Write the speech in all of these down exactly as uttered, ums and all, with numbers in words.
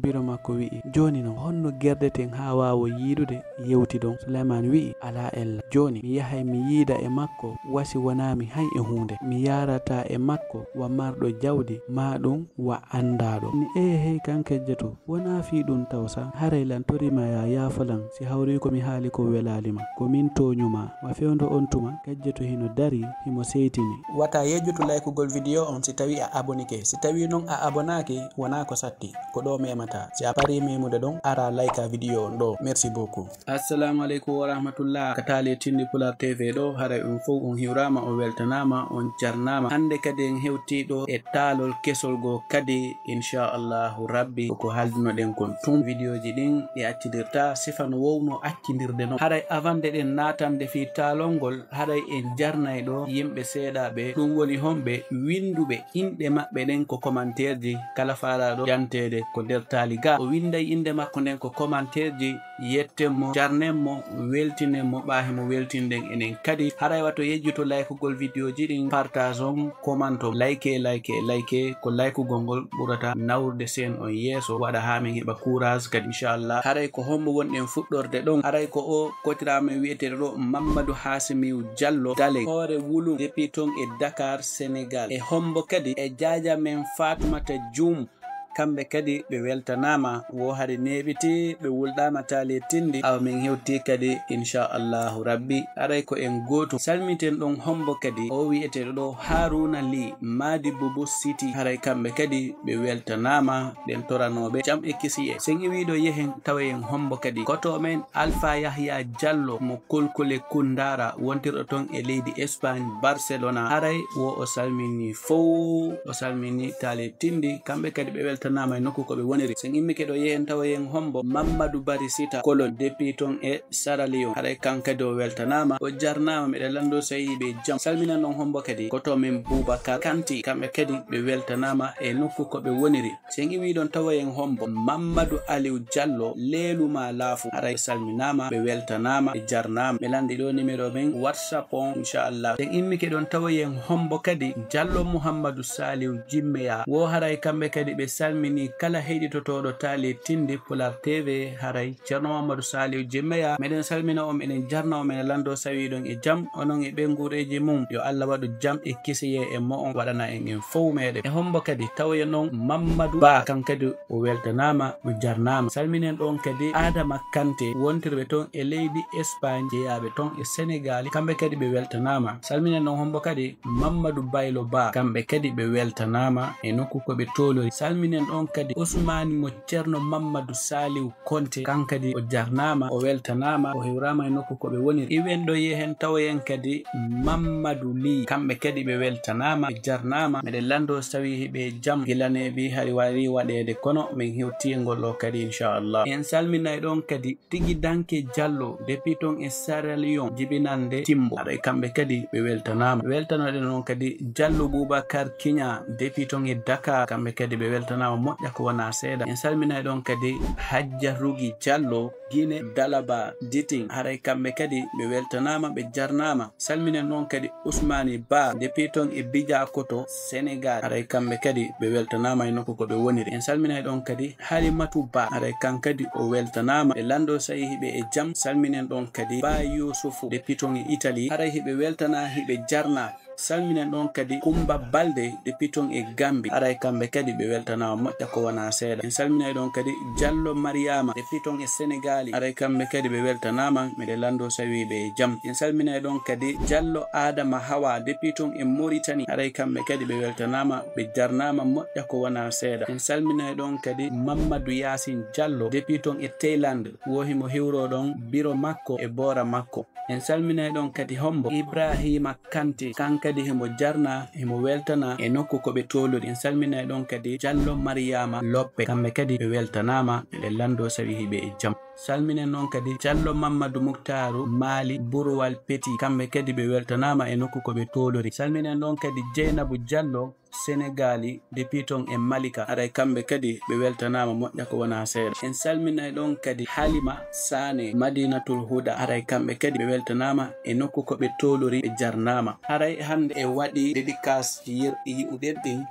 Biro makko wi'i, "Jooni non, honno gerɗeten haa waawo yiidude yewtidon?" Suleymaan wi'i, "Alaa ella. Jooni, mi yahay mi yiida e makko, wa si wonaa mi hay e huunde. Mi yaarataa e makko wa marɗo jawdi, maa ɗun wa anndaaɗo." Mi, "Ee, hey, kan kejjeto, wonaa fii ɗun taw sa. Haray lan tori ma yaa yaafo lan si hawrii ko mi haali kon welaali ma. Ko min tooñu ma." Wa fewndo on tuma, kejjeto hino darii, himo seytini. Wata yejjutu laykugol video on si tawii a abonike. Si tawii non a abonaaki, wonaa ko satti. Ko ɗoo memata. Si a parii memude ɗon, araa layka video on ɗoo. Merci beaucoup. Assalamu aleykum wa rahmatullah. Ka taale tindi Pulaar T V ɗoo, haray on fow on hiwraama, on weltanaama, on jarnaama. Hannde kadi en hewtii ɗoo e taalol kesol goo kadi, insha Allahu Rabbi, ko ko haaldunoɗen kon tun. Videoji ɗin ɗi accidirtaa sifa no wowno accidirde non. Haray avant nde ɗen naatande fii taalol ngol, haray en jarnay ɗoo yimɓe seeɗaaɓe, ɗun woni honɓe? Winnduɓe inɗe maɓɓe ɗen ko commentaire ji, kala faalaaɗo janteede ko nder taali ga. O winnday innde makko nden ko commentaire ji, yetten mo, jarnen mo, weltinen mo, ɓaawo himo weltinɗen enen kadi. Haray wato yejjutu laykugol videoji ɗin, partage on, comment on, like, like, like, ko laykugol ngol ɓurata nawrude seen on yeeso, waɗa haa min heɓa courage kadi, insha Allah. Haray ko hombo wonɗen fuɗɗorde ɗon? Haray ko o kotiraama wi'eteeɗo ɗoo Mammadu Haasimiyu Jallo Dale, hoore Wulum, depuis ton e Dakar, Sénégal. E hombo kadi? E jaaja men Faatumata Juum. Kamɓe kadi ɓe weltanaama, wo hari neeɓiti, ɓe wulɗaama taali tindi, awa min hewti kadi, insha Allahu Rabbi, haray ko en gootum. Salmiten ɗon hombo kadi, o wi'eteeɗo ɗoo Haruna Ly, Madi Bubu City, haray kamɓe kadi ɓe weltanaama, ɗen toranooɓe jam e kisiyee. Sen iwii ɗoo yehen tawoyen hombo kadi, koto men Alpha Yahya Jallo mo Kolkole Kundara, wontirɗo ton e leydi Espagne, Barcelona, haray wo o salmini fow, o salmini taali tindi, kamɓe kadi ɓe weltanaama e nokku ko ɓe woniri. Sen immike ɗoo yehen tawoyen hombo Mammadu Bari Sita Kolon, depuis ton e Sierra Leone, haray kan kadi o weltanaama, o jarnaama, miɗen lanndoo si a yi'ii ɓe jam. Salminan ɗon hombo kadi, koto men Bubakar Kanti, kamɓe kadi ɓe weltanaama e nokku ko ɓe woniri. Sen iwii ɗon tawoyen hombo Mammadu Aliw Jallo, Leelu maa Laafu, haray salminaama, ɓe weltanaama, ɓe jarnaama. Ɓe lanndi ɗoo numéro men WhatsApp on, insha Allah. Sen immike ɗon tawoyen hombo kadi Jallo Muhammadu Saliw Jimmeya, wo haray kamɓe kadi ɓe salmini kala heɗitotooɗo taali tindi Pulaar T V, haray Ceerno Mamadou Saliou Jimmeya, meɗen salmina on, meɗen jarna on, meɗen lanndoo si a yi'ii ɗon e jam, onon e ɓeynguureeji mum. Yo Allah waɗu jam e kisiyee e mo'on, waɗana en en fow meɗen. E hombo kadi tawoyen ɗon Mammadu Ba, kan kadi o weltanaama, o jarnaama. Salminen ɗon kadi Adama Kante, wontirɓe ton e leydi Espagne, jeyaaɓe ton e Senegaali, kamɓe kadi ɓe weltanaama. Salminen ɗon hombo kadi Mammadu Baylo Ba, kamɓe kadi ɓe weltanaama e nokku ko ɓe toolori. Salminen ɗon kadi Usmaani mo Ceerno Mammadu Saliou Konte, kan kadi o jarnaama, o weltanaama, o hiwraama e nokku ko ɓe woniri. Iwen ɗo yehen tawoyen kadi Mammadu Ly, kamɓe kadi ɓe weltanaama, ɓe jarnaama. Meɗen lanndoo si tawii hiɓe e jam, gila neeɓi hari warii waɗeede, kono min hewtii e ngol ɗoo kadi, inchallah. En salminay ɗon kadi Tigi Danke Jallo, depuis ton e Sierra Leone, jibinannde Timbo. Haray kamɓe kadi ɓe weltanaama. Weltanoɗen ɗon kadi Jallo Boubacar Kiña, depuis ton e Dakar, kamɓe kadi ɓe weltanaama moƴƴa ko wonaa seeɗa. En salminay ɗon kadi Hajja Rugi Jallo, Guinée, Dalaba, Diting. Haray kamɓe kadi ɓe weltanaama, ɓe jarnaama. Salminen ɗon kadi Usmaani Ba, depuis ton e Bijakoto, Senegaal. Haray kamɓe kadi ɓe weltanaama e nokku ko ɓe woniri. En salminay ɗon kadi Halimatu Ba, haray kan kadi o weltanaama. E lanndoo si a yi'ii hiɓe e jam, salminen ɗon kadi Ba Yusufu, depuis ton e Italie. Haray hiɓe weltanaa, hiɓe jarnaa. Salminen ɗon kadi Kumba Balde, depuis ton e Gambie. Haray kamɓe kadi ɓe weltanaama moƴƴa ko wonaa seeɗa. En salminay ɗon kadi Jallo Mariama, depuis ton e Senegaali. Haray kamɓe kadi ɓe weltanaama, miɗen lanndoo si a yi'ii ɓe e jam. En salminay ɗon kadi Jallo Adama Hawa, depuis ton e Mauritanie. Haray kamɓe kadi ɓe weltanaama, ɓe jarnaama moƴƴa ko wonaa seeɗa. En salminay ɗon kadi Mammadu Yaasin Jallo, depuis ton e Thaïlande. Wo himo hiwroo ɗon biro makko e boora makko. En salminay ɗon kadi hombo Ibrahima Kante, kan kadi himo jarnaa, himo weltanaa e nokku ko ɓe toolori. En salminay ɗon kadi Jallo Mariama Loppe, kamɓe kadi ɓe weltanaama, miɗen lanndoo si a yi'ii hiɓe e jam. Salminen ɗon kadi Jallo Mammadu Muktaaru Maali Buruwal Peti, kamɓe kadi ɓe weltanaama e nokku ko ɓe toolori. Salminen ɗon kadi Jeynabu Jallo, Senegaali, depuis ton e Malika. Haray kamɓe kadi ɓe weltanaama moƴƴa ko wonaa seeɗa. En salminay ɗon kadi Halima Saane, Madinatul Huda. Haray kamɓe kadi ɓe weltanaama e nokku ko ɓe toolori, ɓe jarnaama. Haray hannde e waɗi dédicace yer-, yi'uɗen ɗin.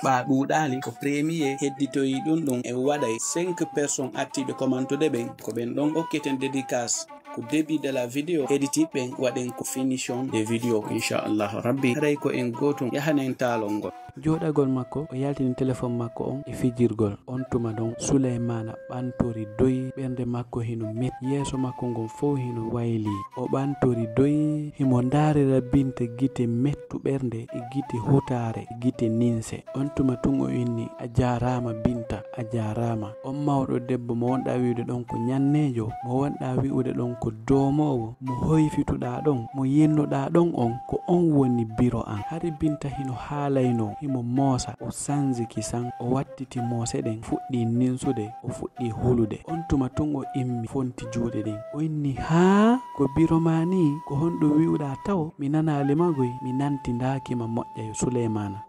Ɓaa ɗuuɗaali ko premier hedditoyi ɗum ɗum e waɗay cinq personnes artiiɓe commentude ɓen, ko ɓen ɗon okketen dédicace. Ko début de la vidéo, editi ɓen waɗen ko finition de vidéo, inchallahu rabbi. Haray ko en gootum, yahanen taalol ngol. Jooɗagol makko, o yaltini téléphone makko on e fijirgol. On tuma ɗon, Suleymaana ɓantori doyi, ɓernde makko hino metti, yeeso makko ngon fow hino waylii. O ɓantori doyi, himo ndaarira Binta gite mettu ɓernde e gite hutaare e gite ninse. On tuma tun o inni, "A jaaraama Binta, a jaaraama." On mawɗo debbo mo wonɗaa wi'ude ɗon ko ñanneejo, mo wonɗaa wi'ude ɗon ko doomoowo, mo hoyfituɗaa ɗon, mo yennuɗaa ɗon on, ko on woni biro an. Hari Binta hino haalaynoo, himo moosa, o sanjiki san, o wattiti moose ɗen, fuɗɗii ninsude, o fuɗɗii hulude. On tuma tun o immi, fonti juuɗe ɗen. O inni, "Haa, ko biro maa nii? Ko honɗum wi'uɗaa taw? Mi nanaali ma goy, mi nantindaaki ma moƴƴa yo Suleymaana."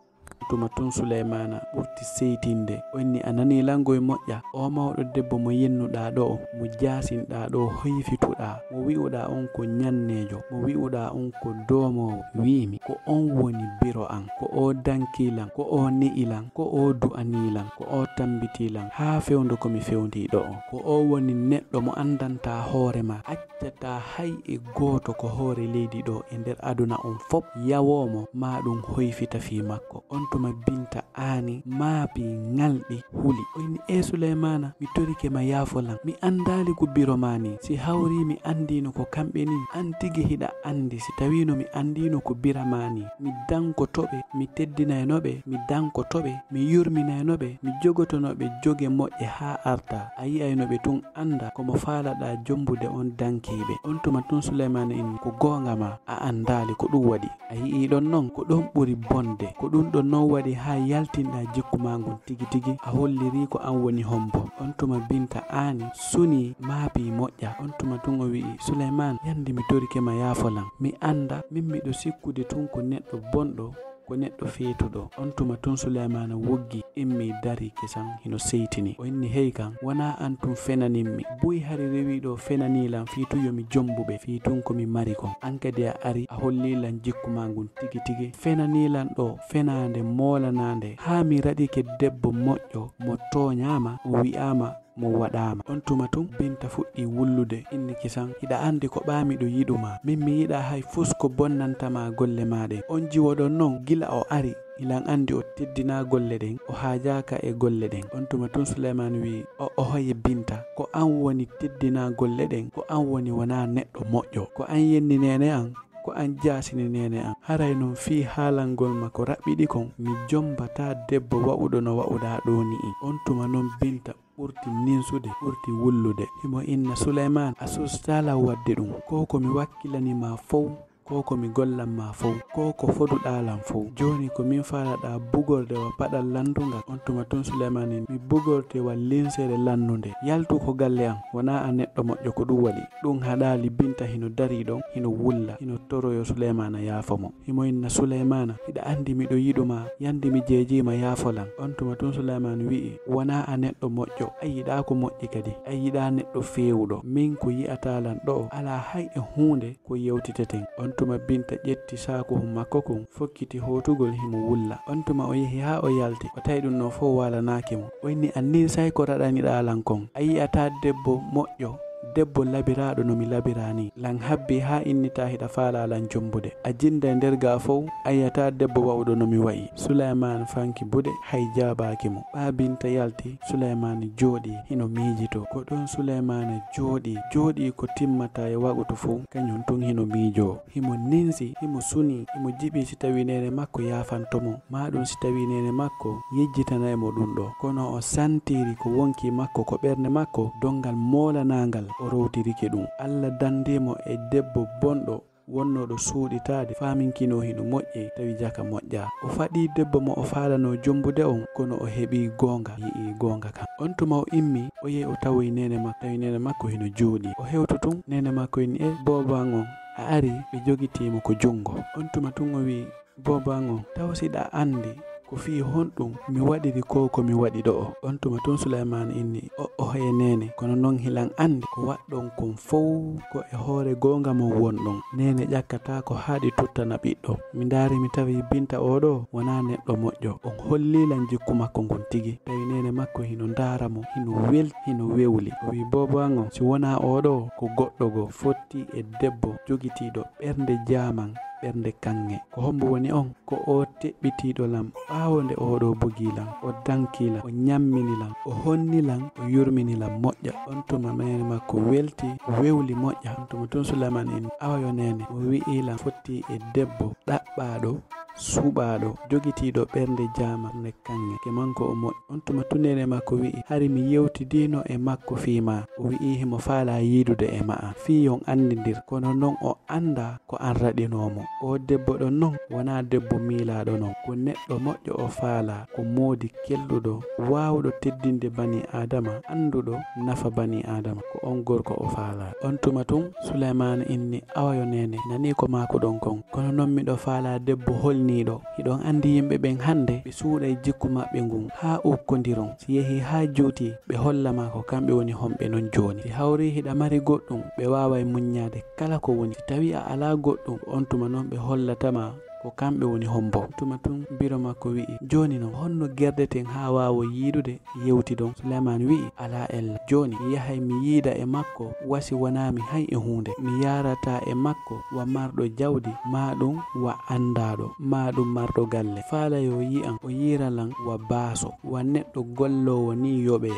Tuma tun Suleymaana ɓurti seytinde. O inni, "A nanii lan goy moƴƴa? Oo mawɗo debbo mo yennuɗaa ɗoo, mo jaasinɗaa ɗoo, hoyfituɗaa, mo wi'uɗaa on ko ñanneejo, mo wi'uɗaa on ko doomoowo, wi'imi, ko on woni biro an, ko oo dankii lan, ko oo ne'i lan, ko oo du'anii lan, ko oo tambitii lan, haa fewndo ko mi fewndii ɗoo. Ko oo woni neɗɗo mo anndantaa hoore maa, accataa hay e gooto ko hoore leydi ɗoo e nder aduna on fop yawoo mo, maa ɗum hoyfita fii makko." On tuma Binta aani, maapi, ŋalɗi, huli. O inni, "Ee Suleymaana, mi torike ma yaafo lan. Mi anndaali ko biro maa nii. Si hawrii mi anndiino ko kamɓe nii, an tigi hiɗa anndi si tawiino mi anndiino ko bira maa nii. Mi dankoto ɓe, mi teddinayno ɓe, mi dankoto ɓe, mi yurminayno ɓe, mi jogotono ɓe joge moƴƴe haa arta. A yi'ayno ɓe tun annda ko mo faalaɗaa jombude on dankii ɓe." On tuma tun Suleymaana inni, "Ko goonga maa, a anndaali ko ɗum waɗi. A yi'ii ɗon non, ko ɗon ɓuri bonde. Ko ɗum ɗon non waɗi haa yaltinɗaa jikku maa ngun tigi tigi, a hollirii ko an woni hombo." On tuma Binta aani, sunii, maapi moƴƴa. On tuma tun o wi'i, "Suleymaan, yandi mi torike ma yaafo lan. Mi annda, min miɗo sikkude tun ko neɗɗo bonɗo, ko neɗɗo feetuɗo." On tuma tun Suleymaana woggi, immi, dari kisan, hino seytini. O inni, "Hey kan, wonaa an tun fenanimmi. Buy hari rewii ɗoo fenanii lan fii tun yo mi jombu ɓe, fii tun ko mi mari kon. An kadi a ari, a hollii lan jikku maa ngun tigi tigi. Fenanii lan ɗoo fenaande moolanaande, haa mi raɗike debbo moƴƴo mo tooñaama, mo wi'aama, mo waɗaama." On tuma tun, Binta fuɗɗii wullude, inni kisan, "Hiɗa anndi ko ɓaa miɗo yiɗu maa. Min mi yiɗaa hay fus ko bonnanta maa golle maa ɗen. On jiwo ɗon non, gila o ari, hilan anndi o teddinaa golle ɗen, o haajaaka e golle ɗen." On tuma tun Suleymaan wi'i, "O, o hoye Binta, ko an woni teddinaa golle ɗen, ko an woni wonaa neɗɗo moƴƴo, ko an yenni neene an, ko an jaasini neene an. Haray non fii haalangol ma ko raɓɓiɗi kon, mi jombataa debbo wa'uɗo no wa'uɗaa ɗoo ni'i." On tuma non Binta ɓurti ninsude, ɓurti wullude. Himo inna, "Suleymaan, a sustaala waɗde ɗum. Ko ko mi wakkilani ma fow, ko ko mi gollan ma fow, ko ko foduɗaa lan fow. Jooni ko min faalaɗaa bugorde wa paɗal lanndugal." On tuma tun Suleymaan inni, "Mi bugorte wa linsere lannunde. Yaltu ko galle an, wonaa a neɗɗo moƴƴo ko ɗum waɗi." Ɗum haɗaali Binta hino darii ɗon, hino wulla, hino toroyo Suleymaana yaafo mo. Himo inna, "Suleymaana, hiɗa anndi miɗo yiɗu ma, yandi mi jeejii ma yaafo lan." On tuma tun Suleymaan wi'i, "Wonaa a neɗɗo moƴƴo, a yiɗaa ko moƴƴi kadi, a yiɗaa neɗɗo feewuɗo. Min ko yi'ataa lan ɗo'o, alaa hay e huunde ko yewtiteten." On tuma Binta ƴetti saakuhu makko kun, fokkiti hootugol himo wulla. On tuma o yehi haa o yalti, o tawi ɗum ɗon fow waalanaaki mo. O inni, "Annin say ko raɗaniɗaa lan kon. A yi'ataa debbo moƴƴo, debbo labiraaɗo no mi labiraa nii. Lan habbii haa innitaa hiɗa faalaa lan jombude. A jinday nder gaa fow, a yi'ataa debbo wa'uɗo no mi wa'i." Suleymaan fanki buɗe, hay jaabaaki mo. Ɓaa Binta yalti, Suleymaan jooɗii, hino miijitoo. Ko ɗon Suleymaana jooɗii, jooɗii ko timmataa e waqutu fow, kañum tun hino miijoo. Himo ninsi, himo sunii, himo jiɓii si tawii neene makko yaafanto mo, maa ɗum si tawii neene makko yejjitanay mo ɗum ɗoo. Kono o santiri ko wonkii makko, ko ɓernde makko, donngal moolanaangal, o rowtirike ɗum. Alla dandii mo e debbo bonɗo, wonnooɗo suuɗitaade, faaminkinoo hino moƴƴi, tawi jaka moƴƴaa. O faɗii debbo mo o faalanoo jombude on, kono o heɓii goonga, yi'ii goonga kan. On tuma o immii, o yehi o tawoyi neene makko, tawi neene makko hino jooɗii. O hewti tun, neene makko inni, "E boobo an on, a arii?" Ɓe jogitii mo ko junngo. On tuma tun o wi'i, "Boobo an on, taw si ɗa anndi ko O fii honɗum mi waɗiri ko ko mi waɗi ɗo'o. On tuma tun Sulaymaana inni, o o hee neene, kono non hilan anndi ko waɗɗon kon fow ko e hoore goonga mon wonɗon. Neene ƴakkataako haa ɗi tuttana ɓiɗɗo. Mi ndaari mi tawi Binta oo ɗoo wonaa neɗɗo moƴƴo. On hollii lan jikku makko ngun tigi. Tawi neene makko hino ndaara mo, hino wel, hino wewli. O wi'i, boobo an on, si wonaa oo ɗoo, ko goɗɗo goo, fotti e debbo jogitiiɗo ɓernde jaaman, ɓernde kaŋŋe. Ko hombo woni on? Ko oo teɓɓitiiɗo lan, ɓaawo nde oo ɗoo bugii lan, o dankii lan, o ɲammini lan, o honni lan, o yurmini lan moƴƴa. On tuma neene makko welti, wewli moƴƴa. On tuma tun Sulaymaana inni, awa yo neene, mo wi'i lan fotti e debbo ɗaɓɓaaɗo, suɓaaɗo, jogitiiɗo ɓernde jaaman, ɓernde kaŋŋe, ke manko o moƴƴa. On tuma tun neene makko wi'i, hari mi yewtidiino e makko fii maa. O wi'i himo faalaa yiidude e ma'a, fii yon anndindir, kono non o anndaa ko an raɗinoo mo. Oo debbo ɗon non wonaa debbo miilaaɗo non. Ko neɗɗo moƴƴo o faalaa, ko moodi kelɗuɗo, waawuɗo teddinde banii Aadama, annduɗo nafa banii Aadama. Ko on gorko o faalaa. On tuma tun, Sulaymaana inni, awa yo neene, nanii ko maakuɗon kon. Kono non miɗo faalaa debbo holniiɗo. Hiɗon anndi yimɓe ɓen hannde, ɓe suuɗay jikku maɓɓe ngun, haa ukkondiron. Si yehii haa juutii, ɓe holla maa ko kamɓe woni honɓe non jooni. Si hawrii hiɗa mari goɗɗum, ɓe waaway muɲɲaade kala ko woni. Si tawii a alaa goɗɗum, on tuma non ɓe hollata maa ko kamɓe woni hombo. Tuma tun biro makko wi'i, jooni non, honno gerdeten haa waawo yiidude, yewtidon? Sulaymaana wi'i, alaa ella. Jooni, mi yahay mi yiida e makko, wa si wonaa mi hay e huunde. Mi yaarataa e makko wa marɗo jawdi, maa ɗum wa anndaaɗo, maa ɗum marɗo galle. Faala yo yi'an, o yiira lan wa baaso, wa neɗɗo golloowo nii yoɓee.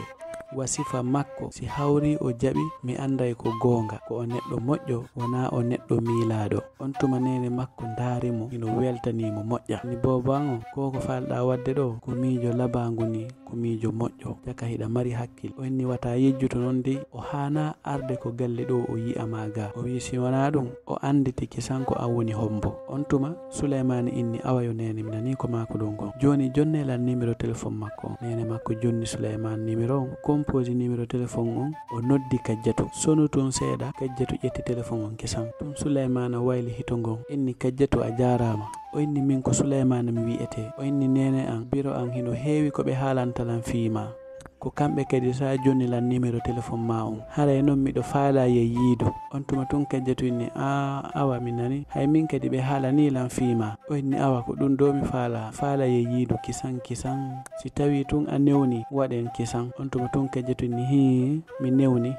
Wa sifa makko, si hawrii o jaɓi, mi annday ko goonga, ko o neɗɗo moƴƴo, wonaa o neɗɗo miilaaɗo. On tuma neene makko ndaari mo, hino weltanii mo moƴƴa. Ni boobo an on, ko ko faalɗaa waɗde ɗoo, ko miijo labaango nii, ko miijo moƴƴo, jaka hiɗa mari hakkil. O inni wata yejjutu non dey, o haanaa arde ko galle ɗoo o yi'a maa gaa. O wi'i si wonaa ɗum, o annditike sanko an woni hombo. On tuma, Sulaymaana inni, awa yo neene, mi nanii ko maakuɗon kon. Jooni, jonnee lan nimero telefon makko on. Neene makko jonni Sulaymaana nimero on, composé nimero telefon on, o noddi Kajjatu. Sonu tun seeɗa, Kajjatu ƴetti telefon on kisan. Tun Sulaymaana wayli hito ngon, inni, Kajjatu, a jaaraama. O inni, min ko Sulaymaana mi wi'etee. O inni, neene an, biro an hino heewi ko ɓe haalanta lan fii maa. Ko kamɓe kadi sa jonni lan nimero telefon maa on. Haray non miɗo faalaa ye yiidu. On tuma tun Kajjatu inni, aa, awa mi nani. Hay min kadi ɓe haalanii lan fii maa. O inni, awa ko ɗum ɗoo mi faalaa. Faalaa ye yiidu kisan kisan. Si tawii tun a newni, waɗen kisan. On tuma tun Kajjatu inni, hii, mi newni.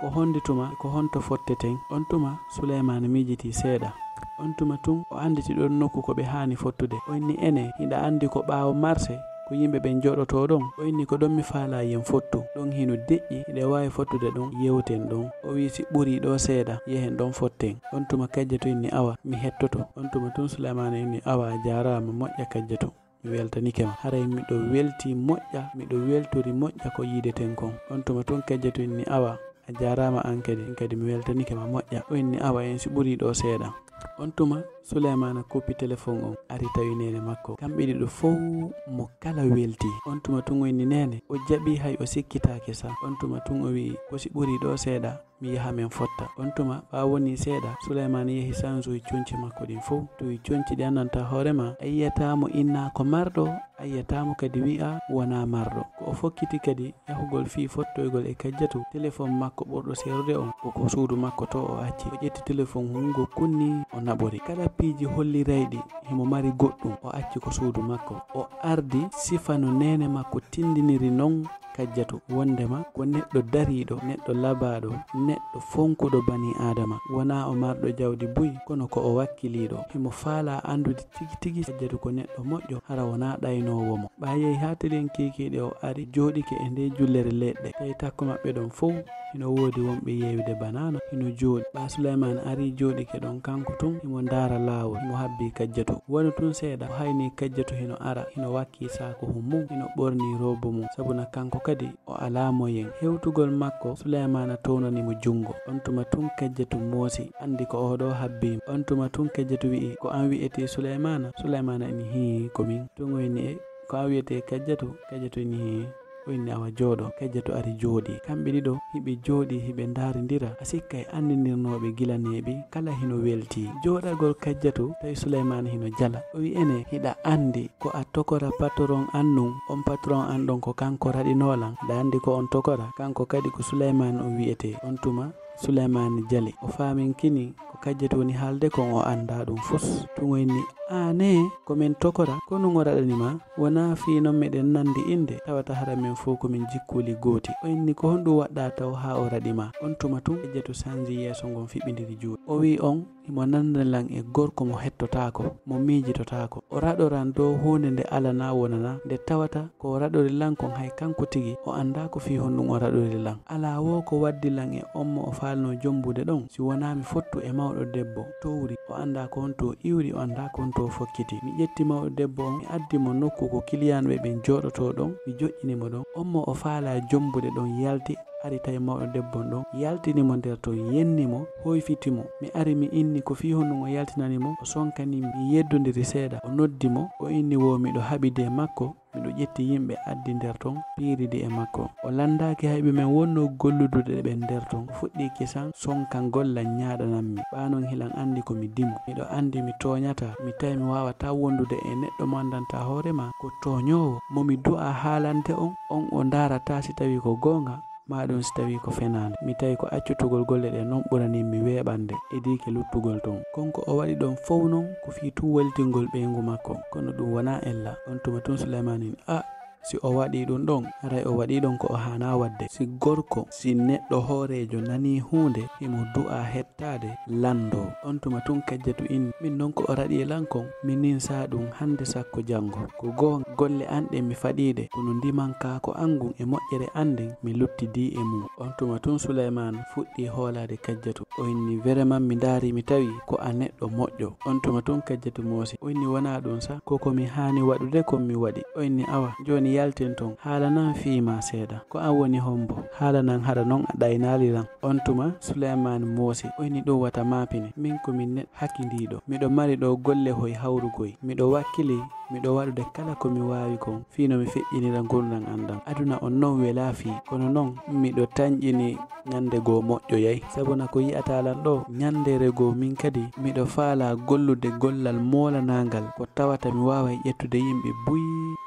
Ko honde tuma, ko honto fotteten? On tuma Sulaymaana miijitii seeɗa. On tuma tun o annditi ɗon nokku ko ɓe haani fottude. O inni, ene, hiɗa anndi ko ɓaawo marse ko yimɓe ɓen jooɗotoo ɗon? O inni, ko ɗon mi faalaa yen fottu. Ɗon hino deƴƴi, hiɗen waawi fottude ɗon, yewten ɗon. O wi'i, si ɓurii ɗoo seeɗa, yehen ɗon fotten. On tuma Kajjatu inni, awa, mi hettoto. On tuma tun Sulaymaana inni, awa, a jaaraama moƴƴa Kajjatu. Mi weltanike ma. Haray miɗo weltii moƴƴa, miɗo weltori moƴƴa ko yiideten kon. On tuma tun Kajjatu inni, awa, a jaaraama an kadi, an kadi mi weltanike ma moƴƴa. O inni, awa en si ɓurii ɗoo seeɗa. On tuma Sulaymaana kuppi telefon on, ari tawi neene makko. Kamɓe ɗiɗo fow mo kala weltii. On tuma tun o inni, neene, o jaɓii hay o sikkitaake sa. On tuma tun o wi'i, ko si ɓurii ɗoo seeɗa, mi yaha men fotta. On tuma, ɓaawo wonii seeɗa, Sulaymaana yehi sansoyi conci makko ɗin fow. Tawi conci ɗi anndantaa hoore maa, a yi'ataa mo innaa ko marɗo, a yi'ataa mo kadi wi'a wonaa marɗo. Ko o fokkiti kadi yahugol fii fottoygol e Kajjatu, telefon makko ɓurɗo seerude on, ko ko suudu makko to o acci. O ƴetti telefon hungo kunni, o naɓori. Kala piiji hollirayɗi himo mari goɗɗum, o acci ko suudu makko. O ardi sifa no neene makko tindiniri non Kajjatu, wondema ko neɗɗo dariiɗo, neɗɗo labaaɗo, neɗɗo fonkuɗo banii Aadama. Wonaa o marɗo jawdi buy, kono ko o wakkiliiɗo. Himo faalaa anndude tigi tigi Kajjatu ko neɗɗo moƴƴo, hara wonaa ɗaynoowo mo. Ɓaawo yehi haa telen kiikiiɗe o ari, jooɗike e ndee jullere leɗɗe. Tawi takko maɓɓe ɗon fow hino woodi wonɓe yeeyude banaana, hino jooɗi. Ɓaa Sulaymaana arii jooɗike ɗon kanko tun, himo ndaara laawol, himo habbii Kajjatu. Wonu tun seeɗa, o haynii Kajjatu hino ara, hino wakkii saakuhun mun, hino ɓornii roobu mun, sabuna kanko kadi o alaa moyen. Hewtugol makko, Sulaymaana townani mo junngo. On tuma tun Kajjatu moosi, anndi ko oo ɗoo habbii mo. On tuma tun Kajjatu wi'i, ko an wi'etee Sulaymaana? Sulaymaana inni, hii, ko min. Tun o inni, e, ko an wi'etee Kajjatu? Kajjatu inni, hii. O inni, "Awa jooɗo." Kajjatu ari jooɗi. Kamɓe ɗiɗo hiɓe jooɗi hiɓe ndaarindira. A sikkay anndindirnooɓe gila neeɓi kala hino welti. Jooɗagol Kajjatu tawi Suleymaana hino jala. O wi'i, "Ene, hiɗa anndi ko a tokora patron an nun? On patron an ɗon ko kanko raɗinoo lan. Hiɗa anndi ko on tokora? Kanko kadi ko Suleymaana o wi'etee." On tuma Suleymaana jali. O faaminkini ko Kajjatu woni haalde kon, o anndaa ɗum fus. Tun o inni, "Aane, ko men tokora, ko nun o raɗani ma? Wonaa fii non meɗen nanndi innde, tawata hara men fow ko men jikkuuli gooti." O inni, "Ko honɗum waɗɗaa taw haa o raɗi ma?" On tuma tun, Kajjatu sanji yeeso ngon fiɓindiri juuɗe. O wi'i on, himo nanndani lan e gorko mo hettotaako, mo miijitotaako. O raɗoran dow huunde nde alanaa wonanaa, nde tawata ko o raɗori lan kon hay kanko tigi o anndaa ko fii honɗum o raɗori lan. Alaa woo ko waddi lan e on mo o faalnoo jombude ɗon, si wonaa mi fottu e mawɗo debbo towri, o anndaa ko honto o iwri, o anndaa ko honto o fokkiti. Mi ƴetti mawɗo debbo on, mi addi mo nokku ko kiliyaanɓe ɓen jooɗotoo ɗon, mi joƴƴini mo ɗon. On mo o faalaa jombude ɗon yalti, ari tawi mawɗo debbo on ɗon, yaltini mo nder ton, yenni mo, hoyfiti mo. Mi ari mi inni ko fii honɗum o yaltinani mo, o sonkani mi, mi yeddondiri seeɗa. O noddi mo, o inni woo miɗo haɓidi e makko, miɗo ƴetti yimɓe addi nder ton, piiridi e makko. O lanndaaki hay ɓe men wonnoo golludude ɓen nder ton. O fuɗɗii kisan sonkangol lan, ñaaɗanan mi. Ɓaa non hilan anndi ko mi dimo. Miɗo anndi mi tooñataa, mi tawi mi waawataa wondude e neɗɗo mo anndantaa hoore maa, ko tooñoowo, mo mi du'aa haalante on, on o ndaarataa si tawii ko goonga, maa ɗum si tawii ko fenaande. Mi tawi ko accutugol golle ɗen non ɓuranii mi weeɓande e diike luttugol ton. Kon ko o waɗi ɗon fow non ko fii tun weltingol ɓeyngu makko, kono ɗum wonaa ella. On tuma tun Suleymaani, a, si o waɗii ɗum ɗon, haray o waɗii ɗon ko o haanaa waɗde. Si gorko, si neɗɗo hooreejo nanii huunde, himo du'aa hettaade lanndoo. On tuma tun Kajjatu inni, "Min non ko o raɗi e lan kon, mi ninsaa ɗum hannde sakko janngo. Ko goonga, golle an ɗen mi faɗii ɗe, kono ndimankaako an ngun e moƴƴere an nden, mi luttidii e mum." On tuma tun Suleymaana fuɗɗii hoolaade Kajjatu. O inni, "Vereman mi ndaari mi tawi ko a neɗɗo moƴƴo." On tuma tun Kajjatu moosi. O inni, "Wonaa ɗum sa, ko ko mi haani waɗude kon mi waɗi." O inni, "Awa, jooni yalten ton, haalanan fii maa seeɗa. Ko an woni hombo? Haalanan hara non a ɗaynaali lan." On tuma Suleymaani moosi. O inni, "Ɗum wata maapine. Min ko min neɗɗo hakindiiɗo. Miɗo mari ɗoo golle hoy hawrugoy. Miɗo wakkili, miɗo waɗude kala ko mi waawi kon fii no mi feƴƴinira ngurndan an ɗan. Aduna on non welaa fii, kono non miɗo tanƴini ñande goo moƴƴoyay. Sabuna ko yi'ataa lan ɗoo, ñandeere goo min kadi miɗo faalaa gollude gollal moolanaangal ko tawata mi waaway ƴettude yimɓe buy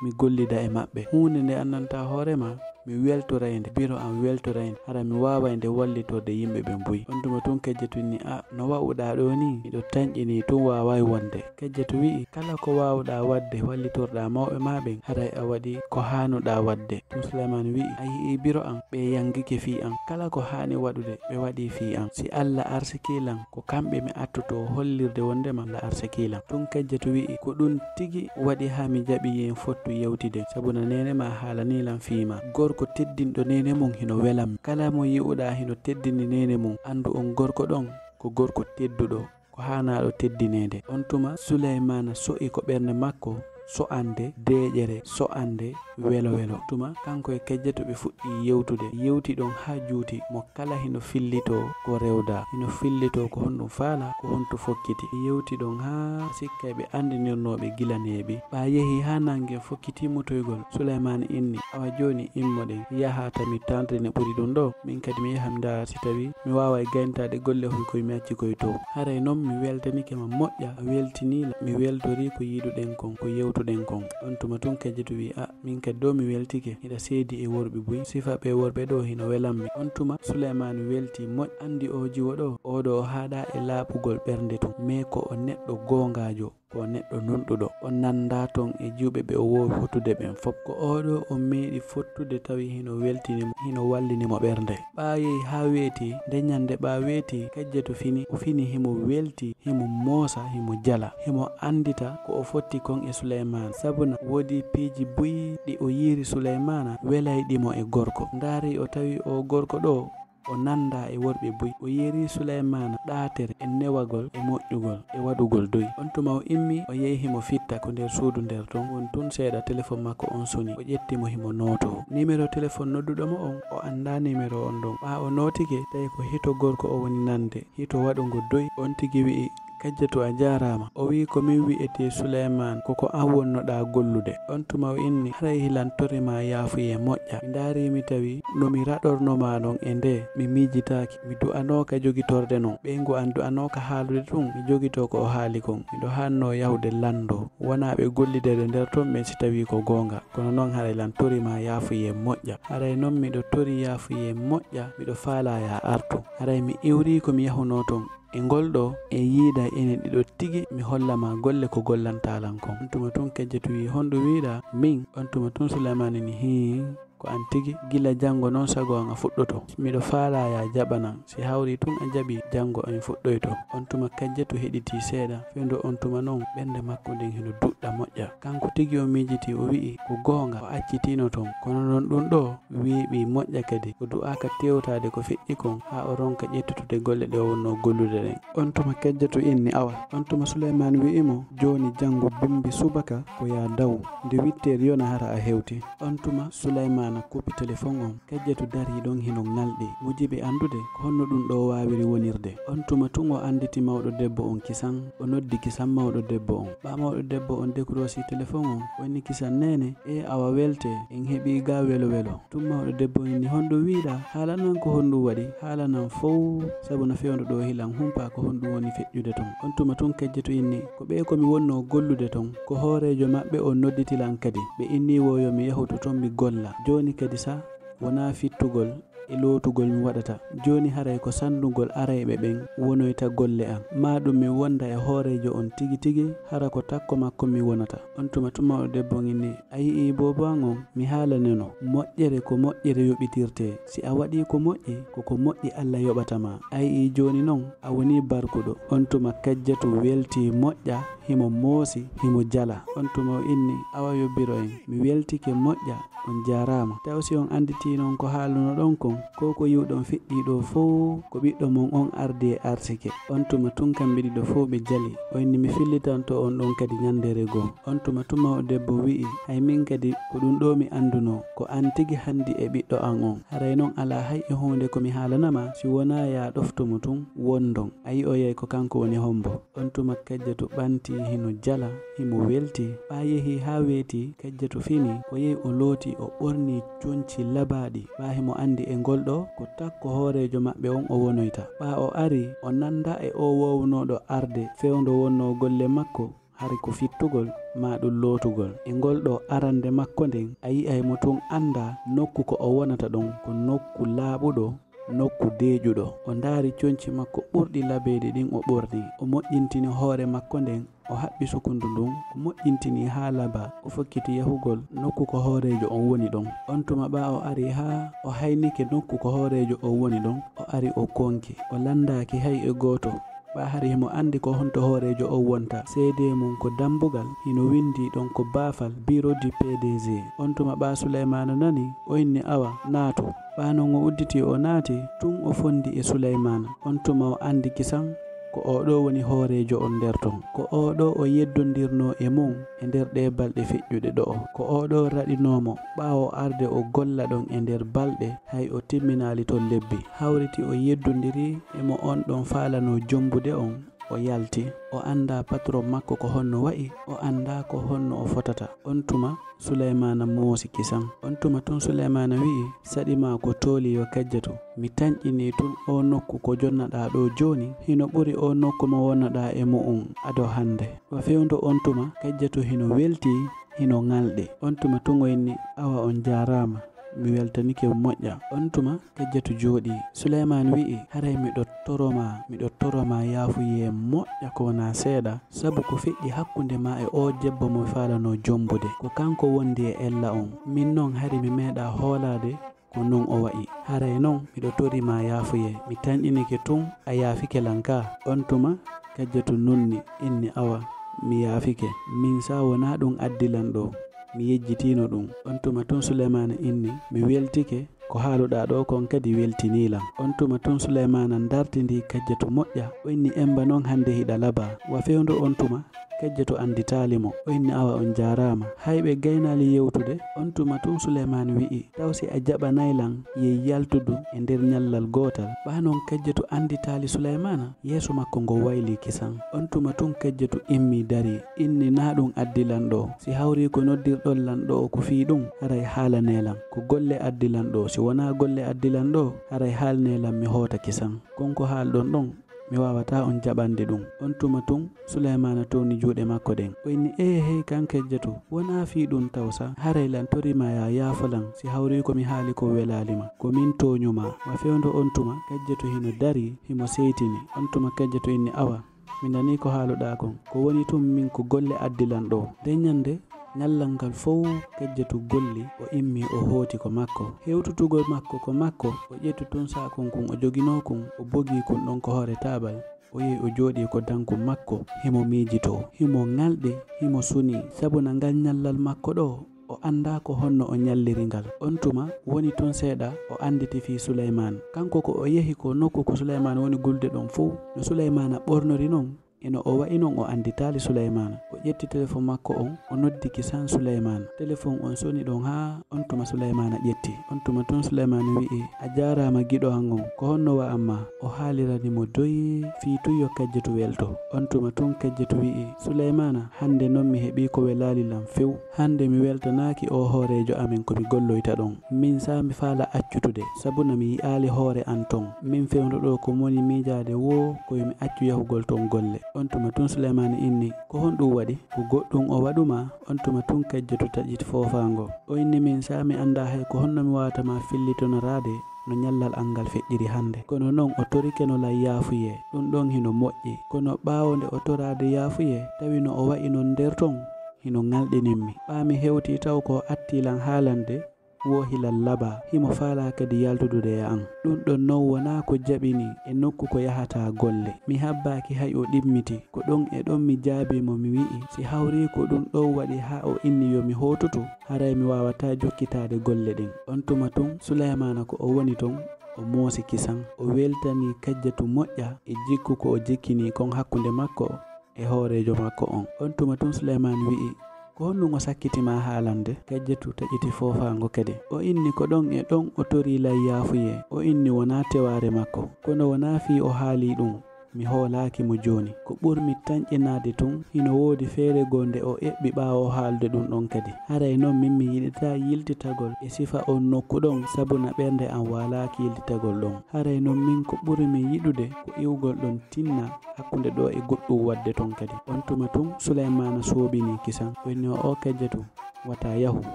mi gollida e maɓɓe. Huunde nde anndantaa hoore maa, mi weltoray nde, biro an weltoray nde, hara mi waaway nde wallitorde yimɓe ɓen buy." On tuma tun Kajjatu inni, "A, no wa'uɗaa ɗoo nii? Miɗo tanƴinii tun waaway wonde." Kajjatu wi'i, "Kala ko waawuɗaa waɗde wallitorɗaa mawɓe maa ɓen, haray a waɗii ko haanuɗaa waɗde." Tun Suleymaani wi'i, "A yi'ii biro an, ɓe yangike fii an. Kala ko haani waɗude, ɓe waɗii fii an. Si Alla arsikii lan, ko kamɓe mi attotoo hollirde wondema Alla arsikii lan." Tun Kajjatu wi'i, "Ko ɗun tigi waɗi haa mi jaɓi yen fottu yewtiden, sabuna neene maa haalanii lan fii maa. Gorko teddinɗo neene mun hino welan mi. Kala mo yi'uɗaa hino teddini neene mun, anndu on gorko ɗon ko gorko tedduɗo, ko haanaaɗo teddineede." On tuma Suleymaana so'i ko ɓernde makko so'ande deeƴere, so'ande welo welo. Tuma kanko e Kajjatu ɓe fuɗɗii yewtude. Yewti ɗon haa juuti, mo kala hino fillitoo ko rewdaa, hino fillitoo ko honɗum faalaa, ko honto fokkiti. Yewti ɗon haa sikkay ɓe anndinirnooɓe gila neeɓi. Ɓaa yehi haa nannge fokkiti mutoygol, Suleymaana inni, "Awa jooni immoɗen, yaha ta mi tanrine ɓuri ɗum ɗoo. Min kadi mi yaha mi ndaara si tawii mi waaway gayntaade golle hoy koy mi acci koy to. Haray non mi weltanike ma moƴƴa, a weltinii la, mi weltorii ko yiɗuɗen kon, ko yewtuɗen kon." On tuma tun Kajjatu wi'i, "A, min kadi ɗoo mi weltike, hiɗa seedi e worɓe buy. Sifa ɓee worɓe ɗoo hino welan mi." On tuma Suleymaani welti moƴƴa, anndi oo jiwo ɗoo, oo ɗoo o haaɗaa e laaɓugol ɓernde tun, mais ko o neɗɗo goongaajo, ko o neɗɗo nunɗuɗo. O nanndaa ton e jiwɓe ɓe o woowi fottude ɓen fow. Ko oo ɗoo o meeɗi fottude tawi hino weltini mo, hino wallini mo ɓernde. Ɓaa yehi haa weeti, nde ñande ɓaa weeti, Kajjatu fini, o fini himo welti, himo moosa, himo jala, himo anndita ko o fotti kon e Suleymaana. Sabuna woodi piiji buy ɗi o yi'iri Suleymaana welayɗi mo e gorko. Ndaari o tawi oo gorko ɗoo, o nanndaa e worɓe buy. O yerii Suleymaana ɗaatere e newagol, e moƴƴugol, e waɗugol doy. On tuma o immi, o yehi himo fitta ko nder suudu nder ton. Won tun seeɗa telefon makko on soni. O ƴetti mo himo nootoo. Nimero telefon nodduɗo mo on, o anndaa nimero on ɗon. Ɓaa o nootike, tawi ko hito gorko o woni nande. Hito waɗungo doy, on tigi wi'i, Kajjatu, a jaaraama. O wi'i, ko min wi'etee Suleymaan, ko ko an wonnoɗaa gollude. On tuma o inni, haray hilan tori maa yaafuyee moƴƴa. Mi ndaarii mi tawi no mi raɗorno maa non e ndee, mi miijitaaki. Mi du'anooka jogitorde non. Ɓeyngu an du'anooka haalude tun, mi jogitoo ko o haali kon. Miɗo haannoo yahude lanndoo. Wonaa ɓe gollidere nder ton ɓen si tawii ko goonga. Kono non haray lan tori maa yaafuyee moƴƴa. Haray non miɗo torii yaafuyee moƴƴa, miɗo faalaa yaa artu. Haray mi iwrii ko mi yahunoo ton. E ngol ɗoo, e yiida enen ɗiɗo tigi, mi holla maa golle ko gollantaa lan kon. On tuma tun Kajjatu wi'i, honɗum wi'uɗaa? Min? On tuma tun Suleymaani ni, hii, ko an tigi, gila janngo non sago an a fuɗɗoto. Miɗo faalaa yaa jaɓanan, si hawrii tun a jaɓii, janngo en fuɗɗoyto. On tuma Kajjatu heɗitii seeɗa, fewndo on tuma non, ɓernde makko nden hino duɗɗa moƴƴa. Kanko tigi o miijitii, o wi'i, ko goonga, o accitiino ton. Kono non ɗum ɗoo, weeɓi moƴƴa kadi, o du'aaka tewtaade ko feƴƴi kon, haa o ronka ƴettutude golle ɗe o wonnoo gollude ɗen. On tuma Kajjatu inni, awa. On tuma Suleymaan wi'i mo, jooni janngo bimbi subaka ko yaa daw, nde huit heures yona hara a hewti. On tuma Suleymaana kuupi telefon on. Kajjatu darii ɗon hino ŋalɗi. Mo jiɓi anndude ko honno ɗum ɗoo waawiri wonirde. On tuma tun o annditi mawɗo debbo on kisan. O noddi kisan mawɗo debbo on. Ɓaa mawɗo debbo on dekroosi telefon on, o inni, kisan neene, ee awa welte, en heɓii gaa welo welo. Tun mawɗo debbo on inni, honɗum wi'uɗaa? Haalanan ko honɗum waɗi? Haalanan fow, sabu no fewndo ɗoo hilan humpaa ko honɗum woni feƴƴude ton. On tuma tun Kajjatu inni, ko ɓee ko mi wonnoo gollude ton, ko hooreejo maɓɓe on nodditi lan kadi. Ɓe inni woo yo mi yahu to ton mi golla. Jooni kadi sa wonaa fittugol e lootugol mi waɗata. Jooni haray ko sannugol arayɓe ɓen wonoyta golle an. Maa ɗum mi wonda e hooreejo on tigi tigi, hara ko takko makko mi wonata. On tuma tun mawɗo debbo on inni, a yi'ii boobo an on, mi haalaneno, moƴƴere ko moƴƴere yoɓitirtee. Si a waɗii ko moƴƴi, ko ko moƴƴi Alla yoɓata ma. A yi'ii jooni non, a wonii barkuɗo. On tuma Kajjatu weltii moƴƴa, himo moosi, himo jala. On tuma o inni, awa yobbiro en. Mi weltike moƴƴa, on jaaraama. Taw si on annditii non ko haalunoɗon kon, ko ko yi'uɗon feƴƴii ɗoo fow, ko ɓiɗɗo mon on ardi e arsike. On tuma tun kamɓe ɗiɗo fow ɓe jali. O inni, mi fillitanto on ɗon kadi ɲanndere goo. On tuma tun mawɗo debbo wi'i, hay min kadi ko ɗum ɗoo mi anndunoo, ko an tigi hanndi e ɓiɗɗo an on. Haray non alaa hay e huunde ko mi haalana ma, si wonaa yaa ɗoftu mo tun, wondon. A yi'oyay ko kanko woni hombo. On tuma Kajjatu ɓantii hino jala, himo weltii. Ɓaa yehii haa weetii, Kajjatu finii, o yehi o lootii, o ɓornii conci labaaɗi. Ɓaa himo anndi e ngol ɗoo ko takko hooreejo maɓɓe on o wonoyta. Ɓaa o arii, o nanndaa e oo woowunooɗo arde fewndo wonnoo golle makko, hari ko fittugol, maa ɗum lootugol. E ngol ɗoo arande makko nden, a yi'ay mo tun anndaa nokku ko o wonata ɗon, ko nokku laaɓuɗo, nokku deeƴuɗo. O ndaari conci makko ɓurɗi labeede ɗin o ɓornii. O moƴƴintini hoore makko nden, o haɓɓi sukundu ndun, o moƴƴintini haa labaa, o fokkiti yahugol nokku ko hooreejo on woni ɗon. On tuma ɓaa o arii haa o haynike nokku ko hooreejo on woni ɗon, o ari o konki. O lanndaaki hay e gooto. Ɓaa hari himo anndi ko honto hooreejo on wonta. Seedee mun ko dambugal, hino winndii ɗon ko baafal, bureau du P D G. On tuma ɓaa Suleymaana nani, o inni, awa, naatu. Ɓaa non o udditii o naati, tun o fondi e Suleymaana. On tuma o anndi kisan ko oo ɗoo woni hooreejo on nder ton. Ko oo ɗoo o yeddondirnoo e mun e nder ɗee balɗe feƴƴuɗe ɗo'o. Ko oo ɗoo raɗinoo mo ɓaawo arde o golla ɗon e nder balɗe, hay o timminaali ton lebbi. Hawriti o yeddondirii e mo on ɗon faalanoo jombude on, o yalti. O anndaa patron makko ko honno wa'i, o anndaa ko honno o fotata. On tuma Suleymaana moosi kisan. On tuma tun Suleymaana wi'i, saɗi maa ko tooli yo Kajjatu. Mi tanƴinii tun oo nokku ko jonnaɗaa ɗoo jooni, hino ɓuri oo nokku mo wonnoɗaa e mu'un ado hannde. Wa fewndo on tuma, Kajjatu hino weltii, hino ŋalɗi. On tuma tun o inni, awa on jaaraama, mi weltanike moƴƴa. On tuma Kajjatu jooɗii. Suleymaan wi'i, haray miɗo toromaa, miɗo toromaa yaafuyee moƴƴa ko wonaa seeɗa, sabu ko feƴƴi hakkunde maa e oo debbo mo faalanoo jombude. Ko kanko wondi e ella on. Min non hari mi meeɗaa hoolaade ko non o wa'i. Haray non miɗo tori maa yaafuyee. Mi tanƴinike tun a yaafike lan ka. On tuma Kajjatu nunni, inni, awa, mi yaafike. Min sa wonaa ɗun addi lan ɗoo. Mi yejjitiino ɗun. On tuma tun Suleymaana inni, mi weltike. Ko haaluɗaa ɗoo kon kadi weltinii lan. On tuma tun Suleymaana dartindii Kajjatu moƴƴa. O inni, emba non hannde hiɗa labaa. Wa fewndo on tuma, Kejjetu annditaali mo. O inni, "Awa, on jaaraama. Hay ɓe gaynaali yewtude." On tuma tun Suleymaana wi'i, "Taw si a jaɓanay lan yey yaltudu e nder ñallal gootal?" Ɓaa non Kejjetu annditaali Suleymaana, yeeso makko ngo waylii kisan. On tuma tun Kejjetu immii darii, inni, "Naa ɗun addi lan ɗoo. Si hawrii ko noddirɗon lan ɗoo ko fii ɗun, haray haalanee lan. Ko golle addi lan ɗoo. Si wonaa golle addi lan ɗoo, haray haalanee lan mi hoota kisan. Kon ko haalɗon ɗon, mi waawataa on jaɓande ɗun." On tuma tun, Suleymaana towni juuɗe makko ɗen. O inni, "Ee, hey kan Kejjetu, wonaa fii ɗun taw sa. Haray lan tori ma yaa yaafo lan, si hawrii ko mi haali kon welaali ma. Ko min tooñu ma." Wa fewndo on tuma, Kejjetu hino darii, himo seytini. On tuma Kejjetu inni, "Awa, mi nanii ko haaluɗaa kon. Ko woni tun min ko golle addi lan ɗoo." Nden ñande, ñallal ngal fow Kejjetu golli, o immii o hooti ko makko. Hewtutugol makko ko makko, o ƴetti tun saakun kun o joginoo kun, o bogii kun ɗon ko hoore taabal. O yehi o jooɗii ko dankun makko, himo miijitoo, himo ŋalɗi, himo sunii, sabu na ngal ñallal makko ɗoo, o anndaa ko honno o ñalliri ngal. On tuma woni tun seeɗa o annditi fii Suleymaana. Kanko ko o yehi ko nokku ko Suleymaana woni gullude ɗon fow, no Suleymaana ɓornori non, e no o wa'i non o annditaali Suleymaana. O ƴetti telefon makko on, o noddi kisan Suleymaana. Telefon on soni ɗon haa on tuma Suleymaana ƴetti. On tuma tun Suleymaana wi'i, "A jaaraama giɗo an on, ko honno wa'an maa?" O haalirani mo doy fii tun yo Kejjetu welto. On tuma tun Kejjetu wi'i, "Suleymaana, hande non mi heɓii ko welaali lan few. Hande mi weltanaaki oo hooreejo amen ko mi golloyta ɗon. Min sa mi faala accutude, sabu na mi yi'aali hoore an ton. Min fewndo ɗoo ko moni miijaade woo ko yo mi accu yahugol ton golle." On tuma tun Suleymaana inni, "Ko honɗun waɗi?" "Ko goɗɗun o waɗu maa?" On tuma tun Kejjetu taƴiti foofaango. O inni, "Min sa mi anndaa hay ko honno mi waawata maa fillitonoraade no ñallal an ngal feƴƴiri hande. Kono non o torike no lan yaafuyee. Ɗun ɗon hino moƴƴi. Kono ɓaawo nde o toraade yaafuyee, tawi no o wa'i non nder ton, hino ŋalɗinin mi. Ɓaa mi hewtii taw ko o attii lan haalande woo hilan labaa, himo faalaa kadi yaltudude e an. Ɗun ɗon non wonaa ko jaɓini e nokku ko yahataa golle. Mi habbaaki hay o ɗimmiti. Ko ɗon e ɗon mi jaabii mo, mi wi'i, si hawrii ko ɗun ɗon waɗi haa o inni yo mi hootutu, haray mi waawataa jokkitaade golle ɗen." On tuma tun, Suleymaana ko o woni ton, o moosi kisan. O weltanii Kejjetu moƴƴa e jikku ko o jikkinii kon hakkunde makko e hooreejo makko on. On tuma tun Suleymaana wi'i, "Ko honɗun o sakkiti maa haalande?" Kejjetu taƴiti foofaango kadi. O inni ko ɗon e ɗon o torii lan yaafuyee. O inni wonaa tewaare makko, kono wonaa fii o haalii ɗun. Mi hoolaaki mo jooni. Ko ɓurmi tanƴinaade tun, hino woodi feere goo nde o eɓɓi ɓaawo haalde ɗun ɗon kadi. Haray non min mi yiɗataa yiltitagol e sifa on nokku ɗon, sabu na ɓernde an waalaaki yiltitagol ɗon. Haray non min ko ɓurmi yiɗude ko iwgol ɗon tinna hakkunde ɗoo e goɗɗun waɗde ton kadi. On tuma tun, Suleymaana soobinii kisan. O inni, "Oo Kejjetu, wata yahu,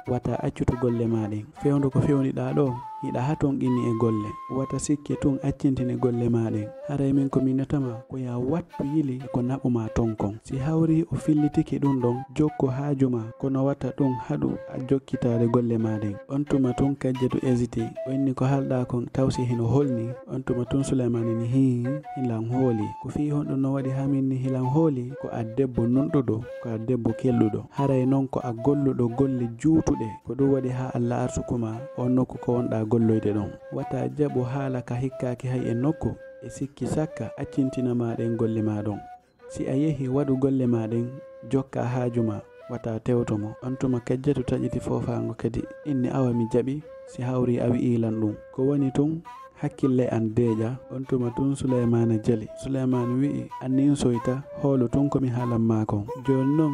wata accutu golle maa ɗen. Fewndo ko fewniɗaa ɗoo, hiɗa hatonqini e golle. Wata sikke tun accintini golle maa ɗen. Haray min ko mi notata maa ko yaa wattu yili ko naɓu maa ton kon. Si hawrii o fillitike ɗun ɗon, jokku haaju maa, kono wata ɗun haɗu a jokkitaade golle maa ɗen." On tuma tun Kejjetu hésité. O inni, "Ko haalɗaa kon taw si hino holni?" On tuma tun Suleymaana inni, "Hii, hilan hooli." "Ko fii honɗun no waɗi haa min ni hilan hooli? Ko a debbo nunɗuɗo, ko a debbo kelɗuɗo. Haray non ko a golluɗo golle juutuɗe. Ko ɗun waɗi haa Alla arsuku maa on nokku ko wonɗaa golloyde ɗon. Wata jaɓu haala ka hikkaaki hay e nokku e sikki sakka accintina maa ɗen golle maa ɗon. Si a yehi, waɗu golle maa ɗen, jokkaa haaju maa, wata tewto mo." On tuma Kejjetu taƴiti foofaango kadi, inni, "Awa mi jaɓi, si hawrii a wi'ii lan ɗun. Ko woni tun, hakkille an deeƴa." On tuma tun Suleymaana jali. Suleymaana wi'i, "A ninsoyta, hoolu tun ko mi haalan maa kon. Jooni non,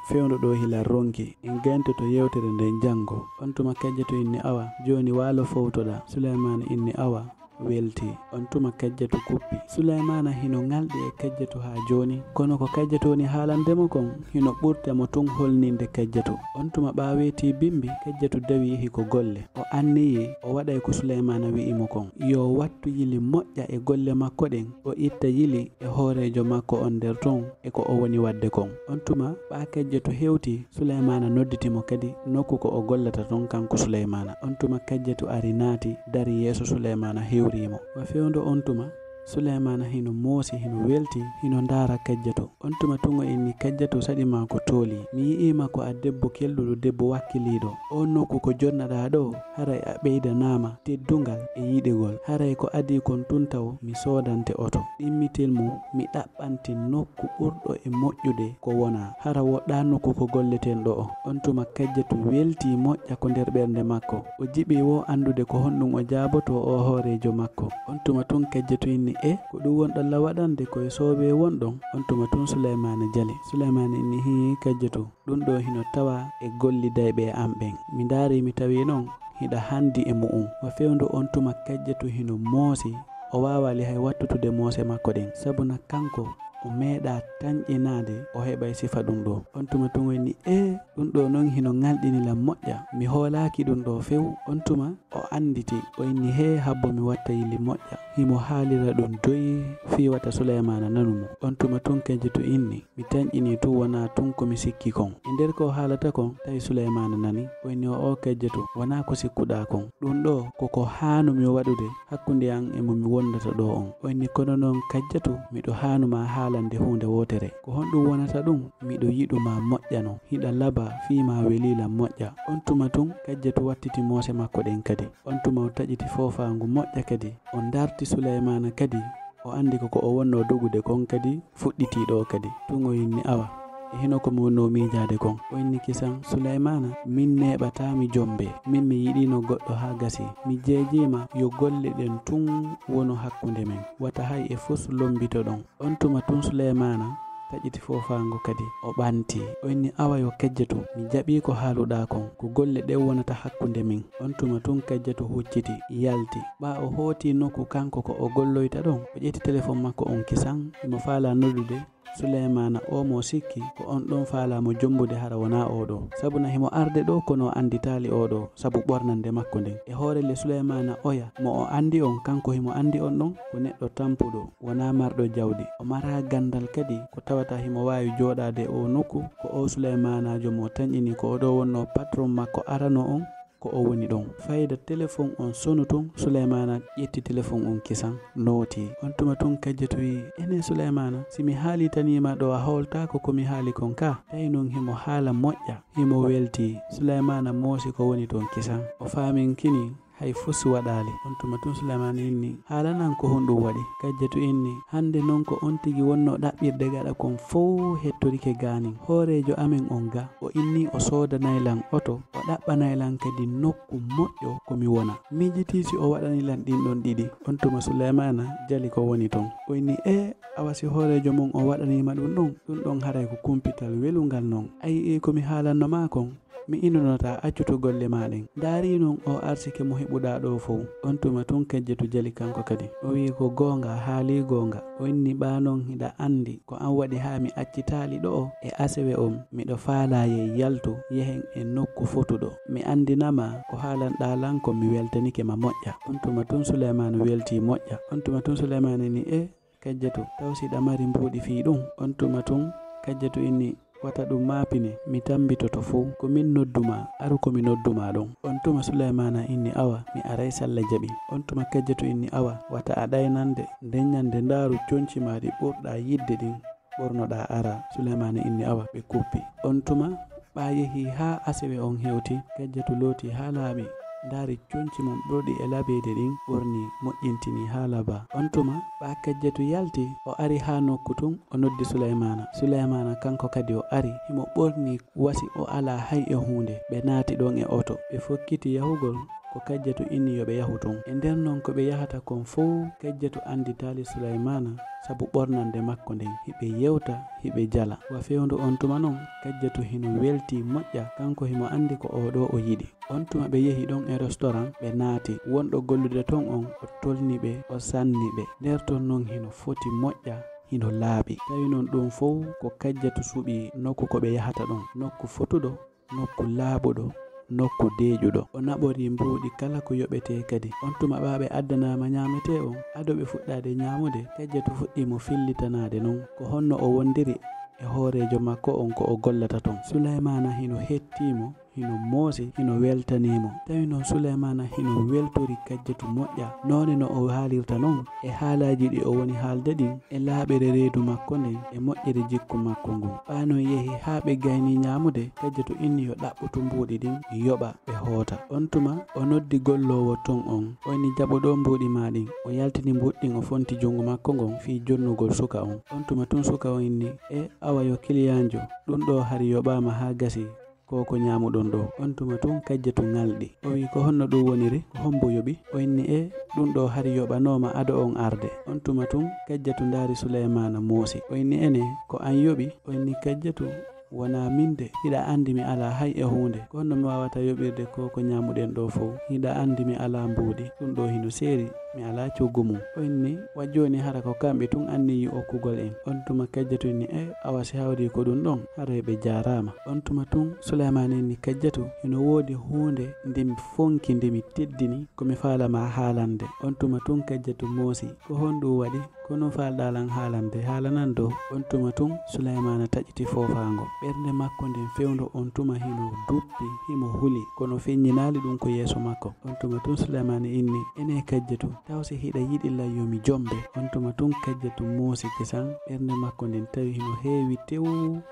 fewndo ɗoo hilan ronki. En gayntoto yewtere nden janngo." On tuma Kejjetu inni, "Awa, jooni waalo fowtoɗaa." Suleymaana inni, "Awa." Weltii. On tuma Kejjetu kuppi. Suleymaana hino ŋalɗi e Kejjetu haa jooni, kono ko Kejjetu woni haalande mo kon, hino ɓurta mo tun holninde Kejjetu. On tuma ɓaa weetii bimbi, Kejjetu dawi yehi ko golle. O anniyii o waɗay ko Suleymaana wi'i mo kon. Yo wattu yili moƴƴa e golle makko ɗen, o itta yili e hooreejo makko on nder ton e ko o woni waɗde kon. On tuma ɓaa Kejjetu hewtii, Suleymaana nodditi mo kadi nokku ko o gollata ton kanko Suleymaana. On tuma Kejjetu ari naati, dari yeeso Suleymaana, hewrii mo. Wa fewndo on tuma, Suleymaana hino moosi, hino welti, hino ndaara Kajjatu. On tuma tun o inni, "Kajjatu, saɗi maa ko tooli. Mi yi'ii ma ko a debbo kelɗuɗo, debbo wakkiliiɗo. Oo nokku ko jonnaɗaa ɗoo, haray a ɓeydanaama teddungal e yiɗugol. Haray ko adii kon tun taw mi soodante oto. Ɗimmitel mum, mi ɗaɓɓante nokku ɓurɗo e moƴƴude ko wonaa. Hara woɗɗaa nokku ko golleten ɗo'o." On tuma Kajjatu weltii moƴƴa ko nder ɓernde makko. O jiɓii woo anndude ko honɗum o jaabotoo oo hooreejo makko. On tuma tun Kajjatu inni, "E, ko ɗum wonɗon la waɗande, ko e soowee wonɗon?" On tuma tun Suleymaana jali. Suleymaana inni, "Hii, Kajjatu, ɗum ɗoo hino tawaa e gollidayɓe e am ɓen. Mi ndaarii, mi tawii non hiɗa handi e mu'un." Wa fewndo on tuma Kajjatu hino moosi, o waawaali hay wattutude moose makko ɗen, sabuna kanko o meeɗaa tanƴinaade o heɓay sifa ɗum ɗoo. On tuma tun o inni, "Ee, ɗum ɗoo non hino ŋalɗini lan moƴƴa. Mi hoolaaki ɗum ɗoo few." On tuma o anditi, o inni, "Hee, habbo mi watta yilli moƴƴa." Himo haalira ɗum doy fii wata Suleymaana nanu mo. On tuma tun Kajjatu inni, "Mi tanƴinii tun, wonaa tun ko mi sikki kon." E nder ko o haalata kon, tawi Suleymaana nani. O inni, "Oo, Kajjatu, wonaa ko sikkuɗaa kon. Ɗum ɗoo ko ko haanumi waɗude hakkunde an e mo mi wondata ɗoo on." O inni, "Kono non Kajjatu, miɗo haanu maa haalande huunde wootere." "Ko honɗum wonata ɗum?" "Miɗo yiɗu maa moƴƴa non. Hiɗa labaa fii maa welii lan moƴƴa." On tuma tun Kajjatu wattiti moose makko ɗen kadi. On tuma o taƴiti foofaangu moƴƴa kadi. O ndarti Suleymaana kadi. O andi ko ko o wonnoo dogude kon kadi fuɗɗitii ɗoo kadi. Tun o inni, "Awa, e hino ko mi wonnoo miijaade kon." O inni kisan, "Suleymaana, min neeɓataa mi jombe. Min mi yiɗiino goɗɗo haa gasi. Mi jeejiima yo golle ɗen tun wonu hakkunde men. Wata hay e fus lombitoɗon." On tuma tun Suleymaana taƴiti foofaango kadi, o ɓanti. O inni, "Awa yo Kajjatu, mi jaɓii ko haaluɗaa kon, ko golle ɗen wonata hakkunde min." On tuma tun Kajjatu hucciti, yalti. Ɓaa o hooti nokku kanko ko o golloyta ɗon, o ƴetti telefon makko on kisan, himo faalaa noddude Suleymaana, oo mo sikki ko on ɗon faalaa mo jombude, hara wonaa oo ɗoo. Sabuna himo arde ɗoo, kono o anditaali oo ɗoo, sabu ɓornande makko nden. E hoore le Suleymaana oya, mo o andi on, kanko himo andi on ɗon, ko neɗɗo tampuɗo, wonaa marɗo jawdi. O maraa gandal kadi ko tawata himo waawi jooɗaade oo nokku, ko oo Suleymaanaajo mo tanƴini ko oo ɗoo wonnoo patron makko arano on, ko o woni ɗon. Fayda telefon on sonu tun, Suleymaana ƴetti telefon on kisan, nooti. On tuma tun Kajjatu wi'i, "Enen Suleymaana, si mi haalitanii ma ɗoo a hooltaako ko mi haali kon ka?" Tawi non himo haala moƴƴa, himo welti. Suleymaana moosi ko woni ton kisan. O faaminkini hay fus waɗaali. On tuma tun Suleymaana inni, "Haalanan ko honɗum waɗi?" Kajjatu inni, "Hande non ko on tigi wonnoo ɗaɓɓirde gaɗa kon fow hettorike gaanin. Hooreejo amen on ga, o inni o soodanay lan oto, o ɗaɓɓanay lan kadi nokku moƴƴo ko mi wona. Miijitii si o waɗani lan ɗin ɗon ɗiɗi." On tuma Suleymaana jali ko woni ton. O inni, "Ee, awa si hooreejo mon o waɗanii ma ɗum ɗon, ɗum ɗon haray ko kumpital welungal non. A yi'ii ko mi haalanno maa kon? Mi inunotaa accutu golle maa ɗen. Ndaarii non oo arsike mo heɓuɗaa ɗoo fow." On tuma tun Kajjatu jali kanko kadi. O wi'i, "Ko goonga, a haalii goonga." O inni, "Ɓaa non hiɗa andi ko an waɗi haa mi accitaali ɗo'o e asewe on, miɗo faalaa yey yaltu, yehen e nokku fotuɗo. Mi andina ma ko haalanɗaa lan kon, mi weltanike ma moƴƴa." On tuma tun Suleymaana weltii moƴƴa. On tuma tun Suleymaana inni, "E Kajjatu, taw si ɗa mari mbuuɗi fii ɗum?" On tuma tun Kajjatu inni, "Wata ɗum maapine, mi tambitoto fow. Ko min noddu maa, aru ko mi noddu maa ɗon." On tuma Suleymaana inni, "Awa, mi aray salla jaɓi." On tuma Kajjatu inni, "Awa, wata a ɗaynande. Nden ɲande ndaaru conci maa ɗi ɓurɗaa yidde ɗin, ɓornoɗaa ara." Suleymaana inni, "Awa." Ɓe kuppi. On tuma ɓaa yehi haa asewe on hewti, Kajjatu looti haa laaɓi, ndaari conci mum ɓurɗi e labeede ɗin, ɓorni, moƴƴintini haa labaa. On tuma ɓaa Kajjatu yalti, o ari haa nokku tun, o noddi Suleymaana. Suleymaana kanko kadi o ari, himo ɓorni wasi, o alaa hay e huunde. Ɓe naati ɗon e oto, ɓe fokkiti yahugol ko Kajjatu inni yo ɓe yahu tun. E nder non ko ɓe yahata kon fow, Kajjatu anditaali Suleymaana sabu ɓornande makko nden. Hiɓe yewta, hiɓe jala. Wa fewndo on tuma non, Kajjatu hino weltii moƴƴa, kanko himo andi ko oo ɗoo o yiɗi. On tuma ɓe yehi ɗon e restaurant, ɓe naati. Wonɗo gollude ton on, o tolni ɓe, o sanni ɓe. Nder ton non hino foti moƴƴa, hino laaɓi. Tawi non ɗum fow ko Kajjatu suɓii nokku ko ɓe yahata ɗon, nokku fotuɗo, nokku laaɓuɗo, nokku deeƴuɗo. O naɓorii mbuuɗi kala ko yoɓetee kadi. On tuma ɓaa ɓe addanaama ɲaametee on, ado ɓe fuɗɗaade ɲaamude, Kajjatu fuɗɗii mo fillitanaade non ko honno o wondiri e hooreejo makko on ko o gollata ton. Sulaymaana hino hettii mo, hino moosi, hino weltanii mo. Tawi non Suleymaana hino weltori Kajjatu moƴƴa. Noone no o haalirta non, e haalaaji ɗi o woni haalde ɗin, e laaɓere reedu makko nden, e moƴƴere jikku makko ngun. Ɓaa non yehi haa ɓe gaynii ñaamude, Kajjatu inni yo ɗaɓɓotu mbuuɗi ɗin, yoɓa ɓe hoota. On tuma o noddi golloowo ton on, o inni jaɓo ɗoo mbuuɗi maa ɗin. O yaltini mbuuɗi ɗin, o fonti junngo makko ngon fii jonnugol suka on. On tuma tun suka on inni, e awa yo kiliyaanjo, ɗun ɗoo hari yoɓaama haa gasi. Ko ko ñaamuɗon ɗoo. On tuma tun Kajjatu ŋalɗi. O wi'i, ko honno ɗun woniri? Ko hombo yoɓi? O inni, e ɗun ɗoo hari yoɓanooma ado on arde. On tuma tun Kajjatu ndaari Suleymaana moosi. O inni, ene, ko an yoɓi? O inni, Kajjatu, wonaa min de. Hiɗa andi mi alaa hay e huunde. Ko honno mi waawata yoɓirde ko ko ñaamuɗen ɗoo fow? Hiɗa andi mi alaa mbuuɗi. Ɗun ɗoo hino seeri. Mi alaa coggu mum. O inni, wa jooni hara ko kamɓe tun anniyii okkugol en. On tuma Kajjatu inni, e awa si hawri ko ɗun ɗon, haray ɓe jaaraama. On tuma tun Suleymaana inni, Kajjatu, hino woodi huunde nde mi fonki, nde mi teddini, ko mi faala ma haalande. On tuma tun Kajjatu moosi, ko honɗun waɗi? Ko no faalɗaa lan haalande? Haalanan ɗoo. On tuma tun Suleymaana taƴiti foofaango. Ɓernde makko nden fewndo on tuma hino duppi, himo huli, kono feññinaali ɗun ko yeeso makko. On tuma tun Suleymaana inni, ene Kajjatu, taw si hiɗa yiɗi lan yo mi jombe? On tuma tun Kajjatu moosi kisan, ɓernde makko nden tawi hino heewi tew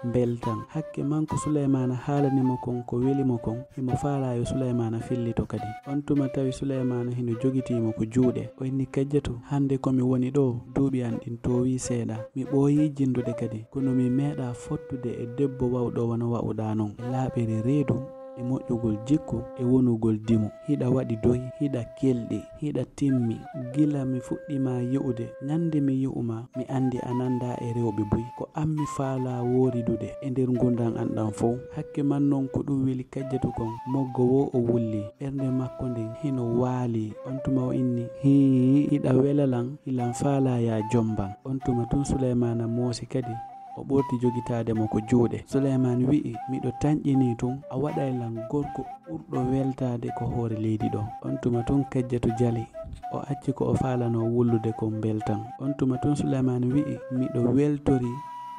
mbeltan. Hakke man ko Suleymaana haalani mo kon ko weli mo kon, himo faalaa yo Suleymaana fillito kadi. On tuma tawi Suleymaana hino jogitii mo ko juuɗe. O inni, Kajjatu, hande ko mi woni ɗoo, duuɓi an ɗin toowii seeɗa. Mi ɓooyii jinndude kadi, kono mi meeɗaa fottude e debbo wawɗo wano wa'uɗaa non, e laaɓere reedu, e moƴƴugol jikku, e wonugol dimu. Hiɗa waɗi doy, hiɗa kelɗi, hiɗa timmi. Gila mi fuɗɗii ma yi'ude, ñande mi yi'u ma, mi andi a nandaa e rewɓe buy. Ko an mi faalaa wooridude e nder ngurndan an ɗan fow. Hakke man non ko ɗun weli Kajjatu kon, moggo woo o wulli. Ɓernde makko nden hino waali. On tuma o inni, hii, hiɗa wela lan, hilan faalaa ya jomban. On tuma tun Suleymaana moosi kadi, o ɓorti jogitaade mo ko juuɗe. Suleymaan wi'i, miɗo tanƴinii tun, a waɗay lan gorko ɓurɗo weltaade ko hoore leydi ɗoo. On tuma tun Kajjatu jali, o acci ko o faalanoo wullude kon mbeltan. On tuma tun Suleymaan wi'i, miɗo weltori,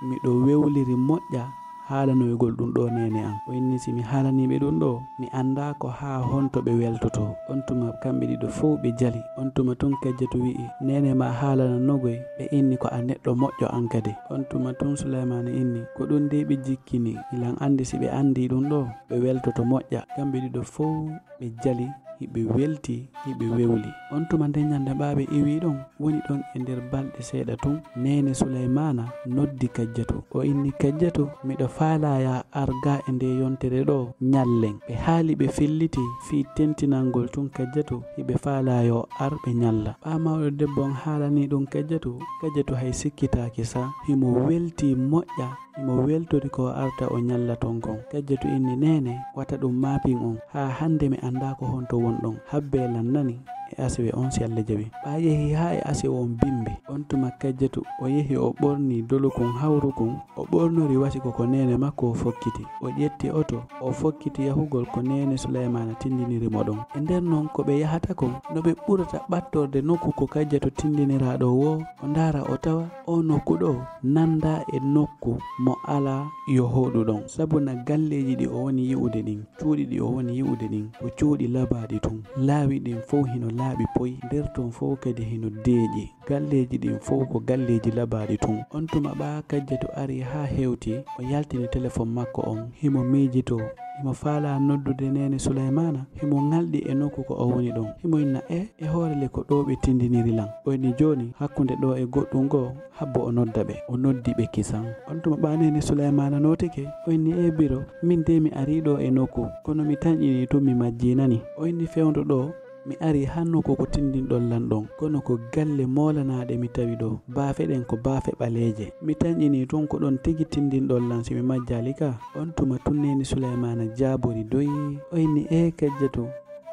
miɗo wewliri moƴƴa haalanoygol ɗun ɗoo neene an. O inni, si mi haalanii ɓe ɗun ɗoo, mi andaa ko haa honto ɓe weltotoo. On tuma kamɓe ɗiɗo fow ɓe jali. On tuma tun Kajjatu wi'i, neene maa haalana nogoy, ɓe inni ko a neɗɗo moƴƴo an kadi. On tuma tun Suleymaana inni, ko ɗun dey ɓe jikkini, hilan andi si ɓe andii ɗun ɗoo, ɓe weltoto moƴƴa. Kamɓe ɗiɗo fow ɓe jali, hiɓe welti, hiɓe wewli. On tuma nden ñande ɓaa ɓe iwii ɗon, woni ɗon e nder balɗe seeɗa tun, neene Suleymaana noddi Kajjatu. O inni, Kajjatu, miɗo faalaa ya ar gaa e ndee yontere ɗoo ñallen. Ɓe haali ɓe filliti fii tentinangol tun Kajjatu, hiɓe faalaa yo ar ɓe ñalla. Ɓaa mawɗo debbo on haalanii ɗun Kajjatu, Kajjatu hay sikkitaaki sa, himo weltii moƴƴa. Himo weltori ko o arta o ñalla ton kon. Kajjatu inni, neene, wata ɗun maapin on. Haa hande mi andaa ko honto wonɗon. Habbee lan nani e asewe on si Alla jaɓi. Ɓaa yehi haa e asewe on bimbi. On tuma Kajjatu o yehi o ɓorni dolu kun hawru kun. O ɓornori wasi ko ko neene makko o fokkiti. O ƴetti oto, o fokkiti yahugol ko neene Suleymaana tindiniri mo ɗon. E nder non ko ɓe yahata kon, no ɓe ɓurata ɓattorde nokku ko Kajjatu tindiniraa ɗoo woo, o ndaara o tawa oo nokku ɗoo nandaa e nokku mo alaa yo hooɗu ɗon. Sabu na galleeji ɗi o woni yi'ude ɗin, cuuɗi ɗi o woni yi'ude ɗin, ko cuuɗi labaaɗi tun. Laawi ɗin fow hino laaɓi poy, nder ton fow kadi hino deeƴi. Galleeji ɗin fow ko galleeji labaaɗi tun. On tuma ɓaa Kajjatu ari haa hewti, o yaltini telefon makko on, himo miijitoo. Himo faalaa noddude neene Suleymaana, himo ŋalɗi e nokku ko o woni ɗon. Himo inna, e, e hoore le ko ɗoo ɓe tindiniri lan. O inni jooni, hakkunde ɗoo e goɗɗun goo, habbo o nodda ɓe. O noddi ɓe kisan. On tuma ɓaa neene Suleymaana nootike, o inni, e biro, min de mi arii ɗoo e nokku, kono mi tanƴinii tun mi majjinani. O inni fewndo ɗoo, mi arii haa nokku ko tindinɗon lan ɗon, kono ko galle moolanaaɗe mi tawi ɗoo. Baafe ɗen ko baafe ɓaleeje. Mi tanƴinii tun ko ɗon tigi tindinɗon lan si mi majjaali ka. On tuma tun neene Suleymaana jaabori doy, o inni, ee Kajjatu,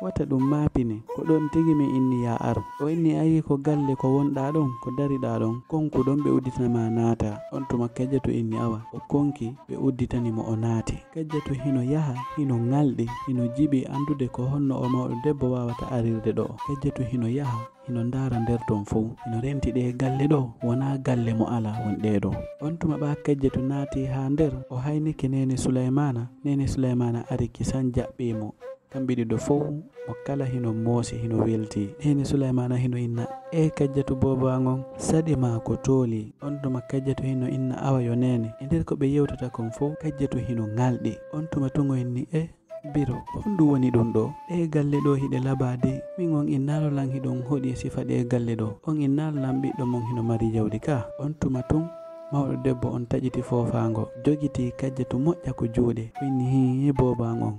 Wata ɗum maapine, ko ɗoon tigi mi inni yaa ar. O inni, a yii ko galle ko wonɗaa ɗoon, ko dariɗaa ɗoon, konku ɗoon ɓe udditana maa naataa. On tuma Kajjatu inni, awa, o konki ɓe udditani mo o naati. Kajjatu hino yaha, hino ŋalɗi, hino jiɓi anndude ko honno o mawɗo debbo waawata arirde ɗoo. Kajjatu hino yaha, hino ndaara nder ton fow, hino renti ɗee galle ɗoo, wonaa galle mo alaa won ɗee ɗoo. On tuma ɓaa Kajjatu naati haa nder, o haynike Neene Sulaymaana, Neene Sulaymaana ari kisan jaɓɓii mo. Kamɓe ɗiɗo fow, mo kala hino moosi, hino weltii. Neene Sulaymaana hino inna, ee Kajjatu boobo an on, saɗi maa ko tooli. On tuma Kajjatu hino inna, awa yo neene. E nder ko ɓe yewtata kon fow, Kajjatu hino ŋalɗi. On tuma tun o inni, e Biro, honɗum woni ɗum ɗoo? Ɗee galle ɗoo hiɗe labaa dey. Min on innaano lan hiɗon hoɗi e sifa ɗee galle ɗoo. On innaano lan ɓiɗɗo mon hino mari jawdi ka. On tuma tun, mawɗo debbo on taƴiti foofaango, jogitii Kajjatu moƴƴa ko juuɗe. O inni, hii, boobo an on.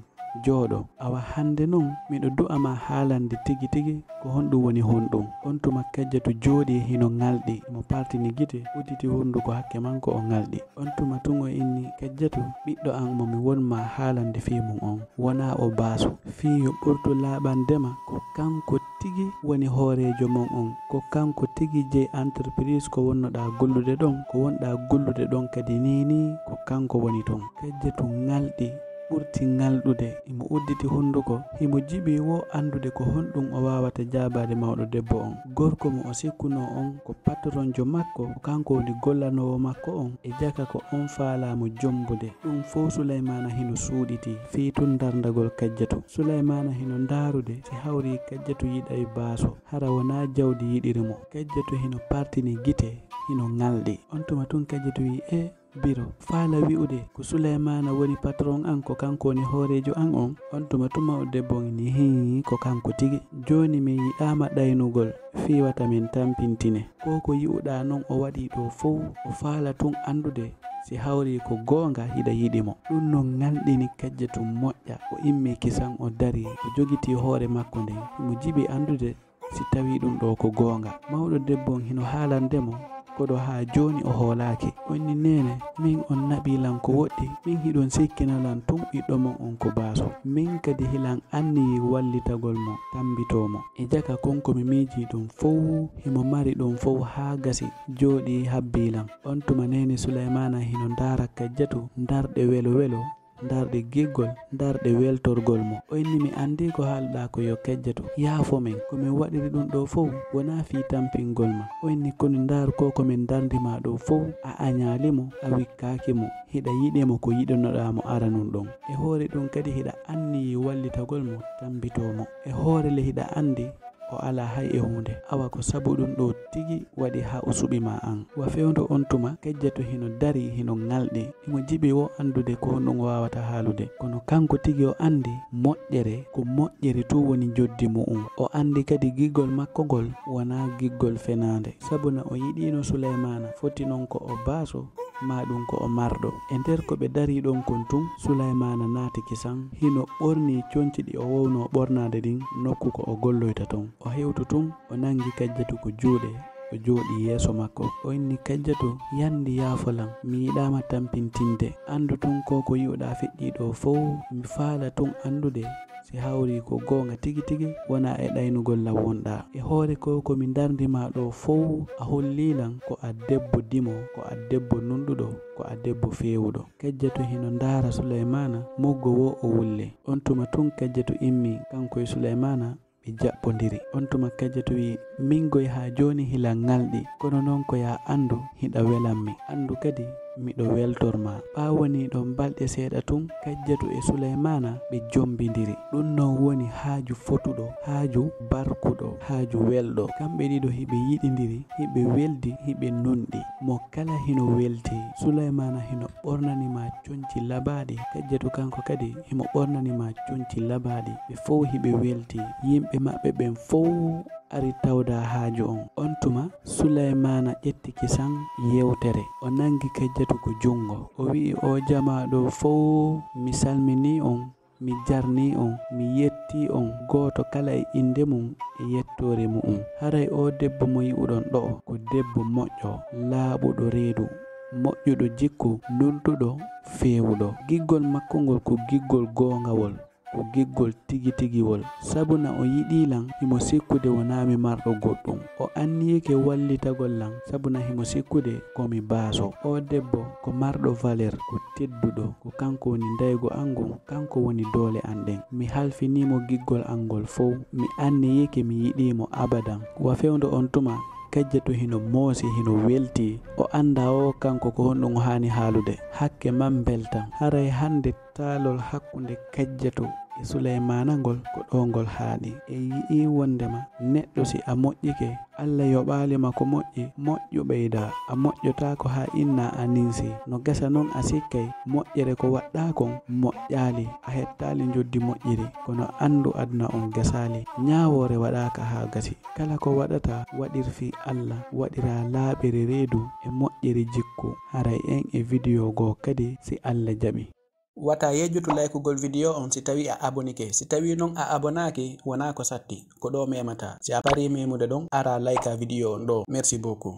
Jooɗo, awa hannde non miɗo du'a ma haalande tigi tigi ko honɗum woni honɗum. On tuma Kajjatu jooɗii hino ŋalɗi, mo partini gite, udditi hunnduko hakke makko o ŋalɗi. On tuma tun o inni, Kajjatu, ɓiɗɗo an mo mi won ma haalande fii mum on, wonaa o baaso. Fii yo ɓurtu laaɓande ma, ko kanko tigi woni hooreejo mon on, ko kanko tigi jeyi entreprise ko wonnoɗaa gollude ɗon, ko wonɗaa gollude ɗon kadi nii nii, ko kanko woni ton. Kajjatu ŋalɗi, ɓurti ŋalɗude, himo udditi hunnduko, himo jiɓi woo anndude ko honɗum o waawata jaabaade mawɗo debbo on. Gorko mo o sikkunoo on ko patronjo makko, ko kanko woni gollanoowo makko on, e jaka ko on faalaa mo jombude. Ɗum fow Sulaymaana hino suuɗitii, fii tun ndarndagol Kajjatu. Sulaymaana hino ndaarude si hawrii Kajjatu yiɗay baaso, hara wonaa jawdi yiɗiri mo. Kajjatu hino partini gite, hino ŋalɗi. On tuma tun Kajjatu wi'i, e Biro, faala wi'ude ko Sulaymaana woni patron an, ko kanko woni hooreejo an on? On tuma tun mawɗo debbo on inni, hii, ko kanko tigi. Jooni mi yiɗaama ɗaynugol fii wata min tampintine. Ko ko yi'uɗaa non o waɗii ɗoo fow, o faala tun anndude si hawrii ko goonga hiɗa yiɗi mo. Ɗum non ŋalɗini Kajjatu moƴƴa, o immii kisan o darii, o jogitii hoore makko nden, himo jiɓi anndude si tawii ɗum ɗoo ko goonga. Mawɗo debbo on hino haalande mo, koɗo haa jooni o hoolaaki. O inni, neene, min on naɓii lan ko woɗɗi, min hiɗon sikkina lan tun ɓiɗɗo mon on ko baaso. Min kadi hilan anniyii wallitagol mo, tambitoo mo. E jaka kon ko mi miijii ɗum fow, himo mari ɗum fow haa gasi, jooɗii habbii lan. On tuma neene Sulaymaana hino ndaara Kajjatu, ndarɗe welo welo, ndarɗe giggol, ndarɗe weltorgol mo. O inni, mi anndii ko haalɗaa ko yo Kajjatu, yaafo min, ko min waɗiri ɗum ɗoo fow wonaa fii tampingol ma. O inni, kono ndaar ko ko min ndarndi ma ɗoo fow, a añaali mo, a wikkaaki mo, hiɗa yiɗi mo ko yiɗunoɗaa mo aranun ɗon. E hoore ɗum kadi hiɗa anniyii wallitagol mo, tambitoo mo. E hoore le hiɗa anndi o alaa hay e huunde. Awa ko sabu ɗum ɗoo tigi waɗi haa o suɓi ma an. Wa fewndo on tuma, Kajjatu hino darii, hino ŋalɗi. Himo jiɓi woo anndude ko honɗum o waawata haalude. Kono kanko tigi o anndi moƴƴere, ko moƴƴere tun woni njoddi mu'un. O anndi kadi giggol makko ngol wonaa giggol fenaande. Sabuna o yiɗiino Sulaymaana, foti non ko o baaso, maa ɗum ko o marɗo. E nder ko ɓe darii ɗon kon tun, Sulaymaana naati kisan, hino ɓornii conci ɗi o wownoo ɓornaade ɗin nokku ko o golloyta ton. O hewti tun, o nangi Kajjatu ko juuɗe, o jooɗii yeeso makko. O inni, Kajjatu, yandi yaafo lan, mi yiɗaama tampintinde. Anndu tun ko ko yi'uɗaa feƴƴii ɗoo fow, mi faala tun anndude si hawrii ko goonga tigi tigi, wonaa e ɗaynugol lan wonɗaa. E hoore ko ko mi ndarndi ma ɗoo fow, a hollii lan ko a debbo dimo, ko a debbo nunɗuɗo, ko a debbo feewuɗo. Kajjatu hino ndaara Sulaymaana, moggo woo o wulli. On tuma tun Kajjatu immii, kanko e Sulaymaana, ɓe jaɓɓondiri. On tuma Kajjatu wi'i, min goy haa jooni hilan ŋalɗi, kono non ko yaa anndu hiɗa welan mi. Anndu kadi miɗo weltor ma. Ɓaawo nii ɗon balɗe seeɗa tun, Kajjatu e Sulaymaana ɓe jombindiri. Ɗum non woni haaju fotuɗo, haaju barkuɗo, haaju welɗo. Kamɓe ɗiɗo hiɓe yiɗindiri, hiɓe weldi, hiɓe nunɗi. Mo kala hino welti. Sulaymaana hino ɓornani ma conci labaaɗi. Kajjatu kanko kadi himo ɓornani ma conci labaaɗi. Ɓe fow hiɓe welti. Yimɓe maɓɓe ɓen fow ari tawda haaju on. On tuma, Sulaymaana ƴetti kisan yewtere. O nangi Kajjatu ko jungo. O wi'i, o jamaa ɗoo fow, mi salminii on, mi jarnii on, mi yettii on, gooto kala e innde mum e yettoore mu'um. Haray oo debbo mo yi'uɗon ɗo'o ko debbo moƴƴo, laaɓuɗo reedu, moƴƴuɗo jikku, nunɗuɗo, feewuɗo. Giggol makko ngol ko giggol goongawol. ko giggol tigi tigiwol. Sabuna o yiɗii lan, himo sikkude wonaa mi marɗo goɗɗum. O anniyike wallitagol lan, sabuna himo sikkude ko mi baaso. Oo debbo ko marɗo valeur, ko tedduɗo, ko kanko woni ndaygu an ngun, kanko woni doole an ɗen. Mi halfinii mo giggol an ngol fow. Mi anniyike mi yiɗii mo abadan. Wa fewndo on tuma, Kajjatu hino moosi, hino weltii. O anndaa o kanko ko honɗum o haani haalude. Hakke man mbeltan. Haray hannde taalol hakkunde Kajjatu e Suleymaana ngol ko ɗoo ngol haaɗi. En yi'ii wonndema neɗɗo si a moƴƴike, Alla yoɓaali ma ko moƴƴi, moƴƴu ɓeydaa. A moƴƴotaako haa innaa a ninsi. No gasa non a sikkay moƴƴere ko waɗɗaa kon moƴƴaali. A hettaali njoddi moƴƴiri. Kono anndu aduna on gasaali. Ñaawoore waɗaaka haa gasi. Kala ko waɗataa, waɗir fii Alla, waɗiraa laaɓere reedu e moƴƴere jikku. Haray en e video goo kadi si Alla jaɓi. Wata yejjutu laykugol video on si tawi a abonike. Si tawi non a abonaaki, wonaa ko satti. Ko ɗoo memata. Si a parii memude ɗon, araa laykaa video on ɗoo. Merci beaucoup.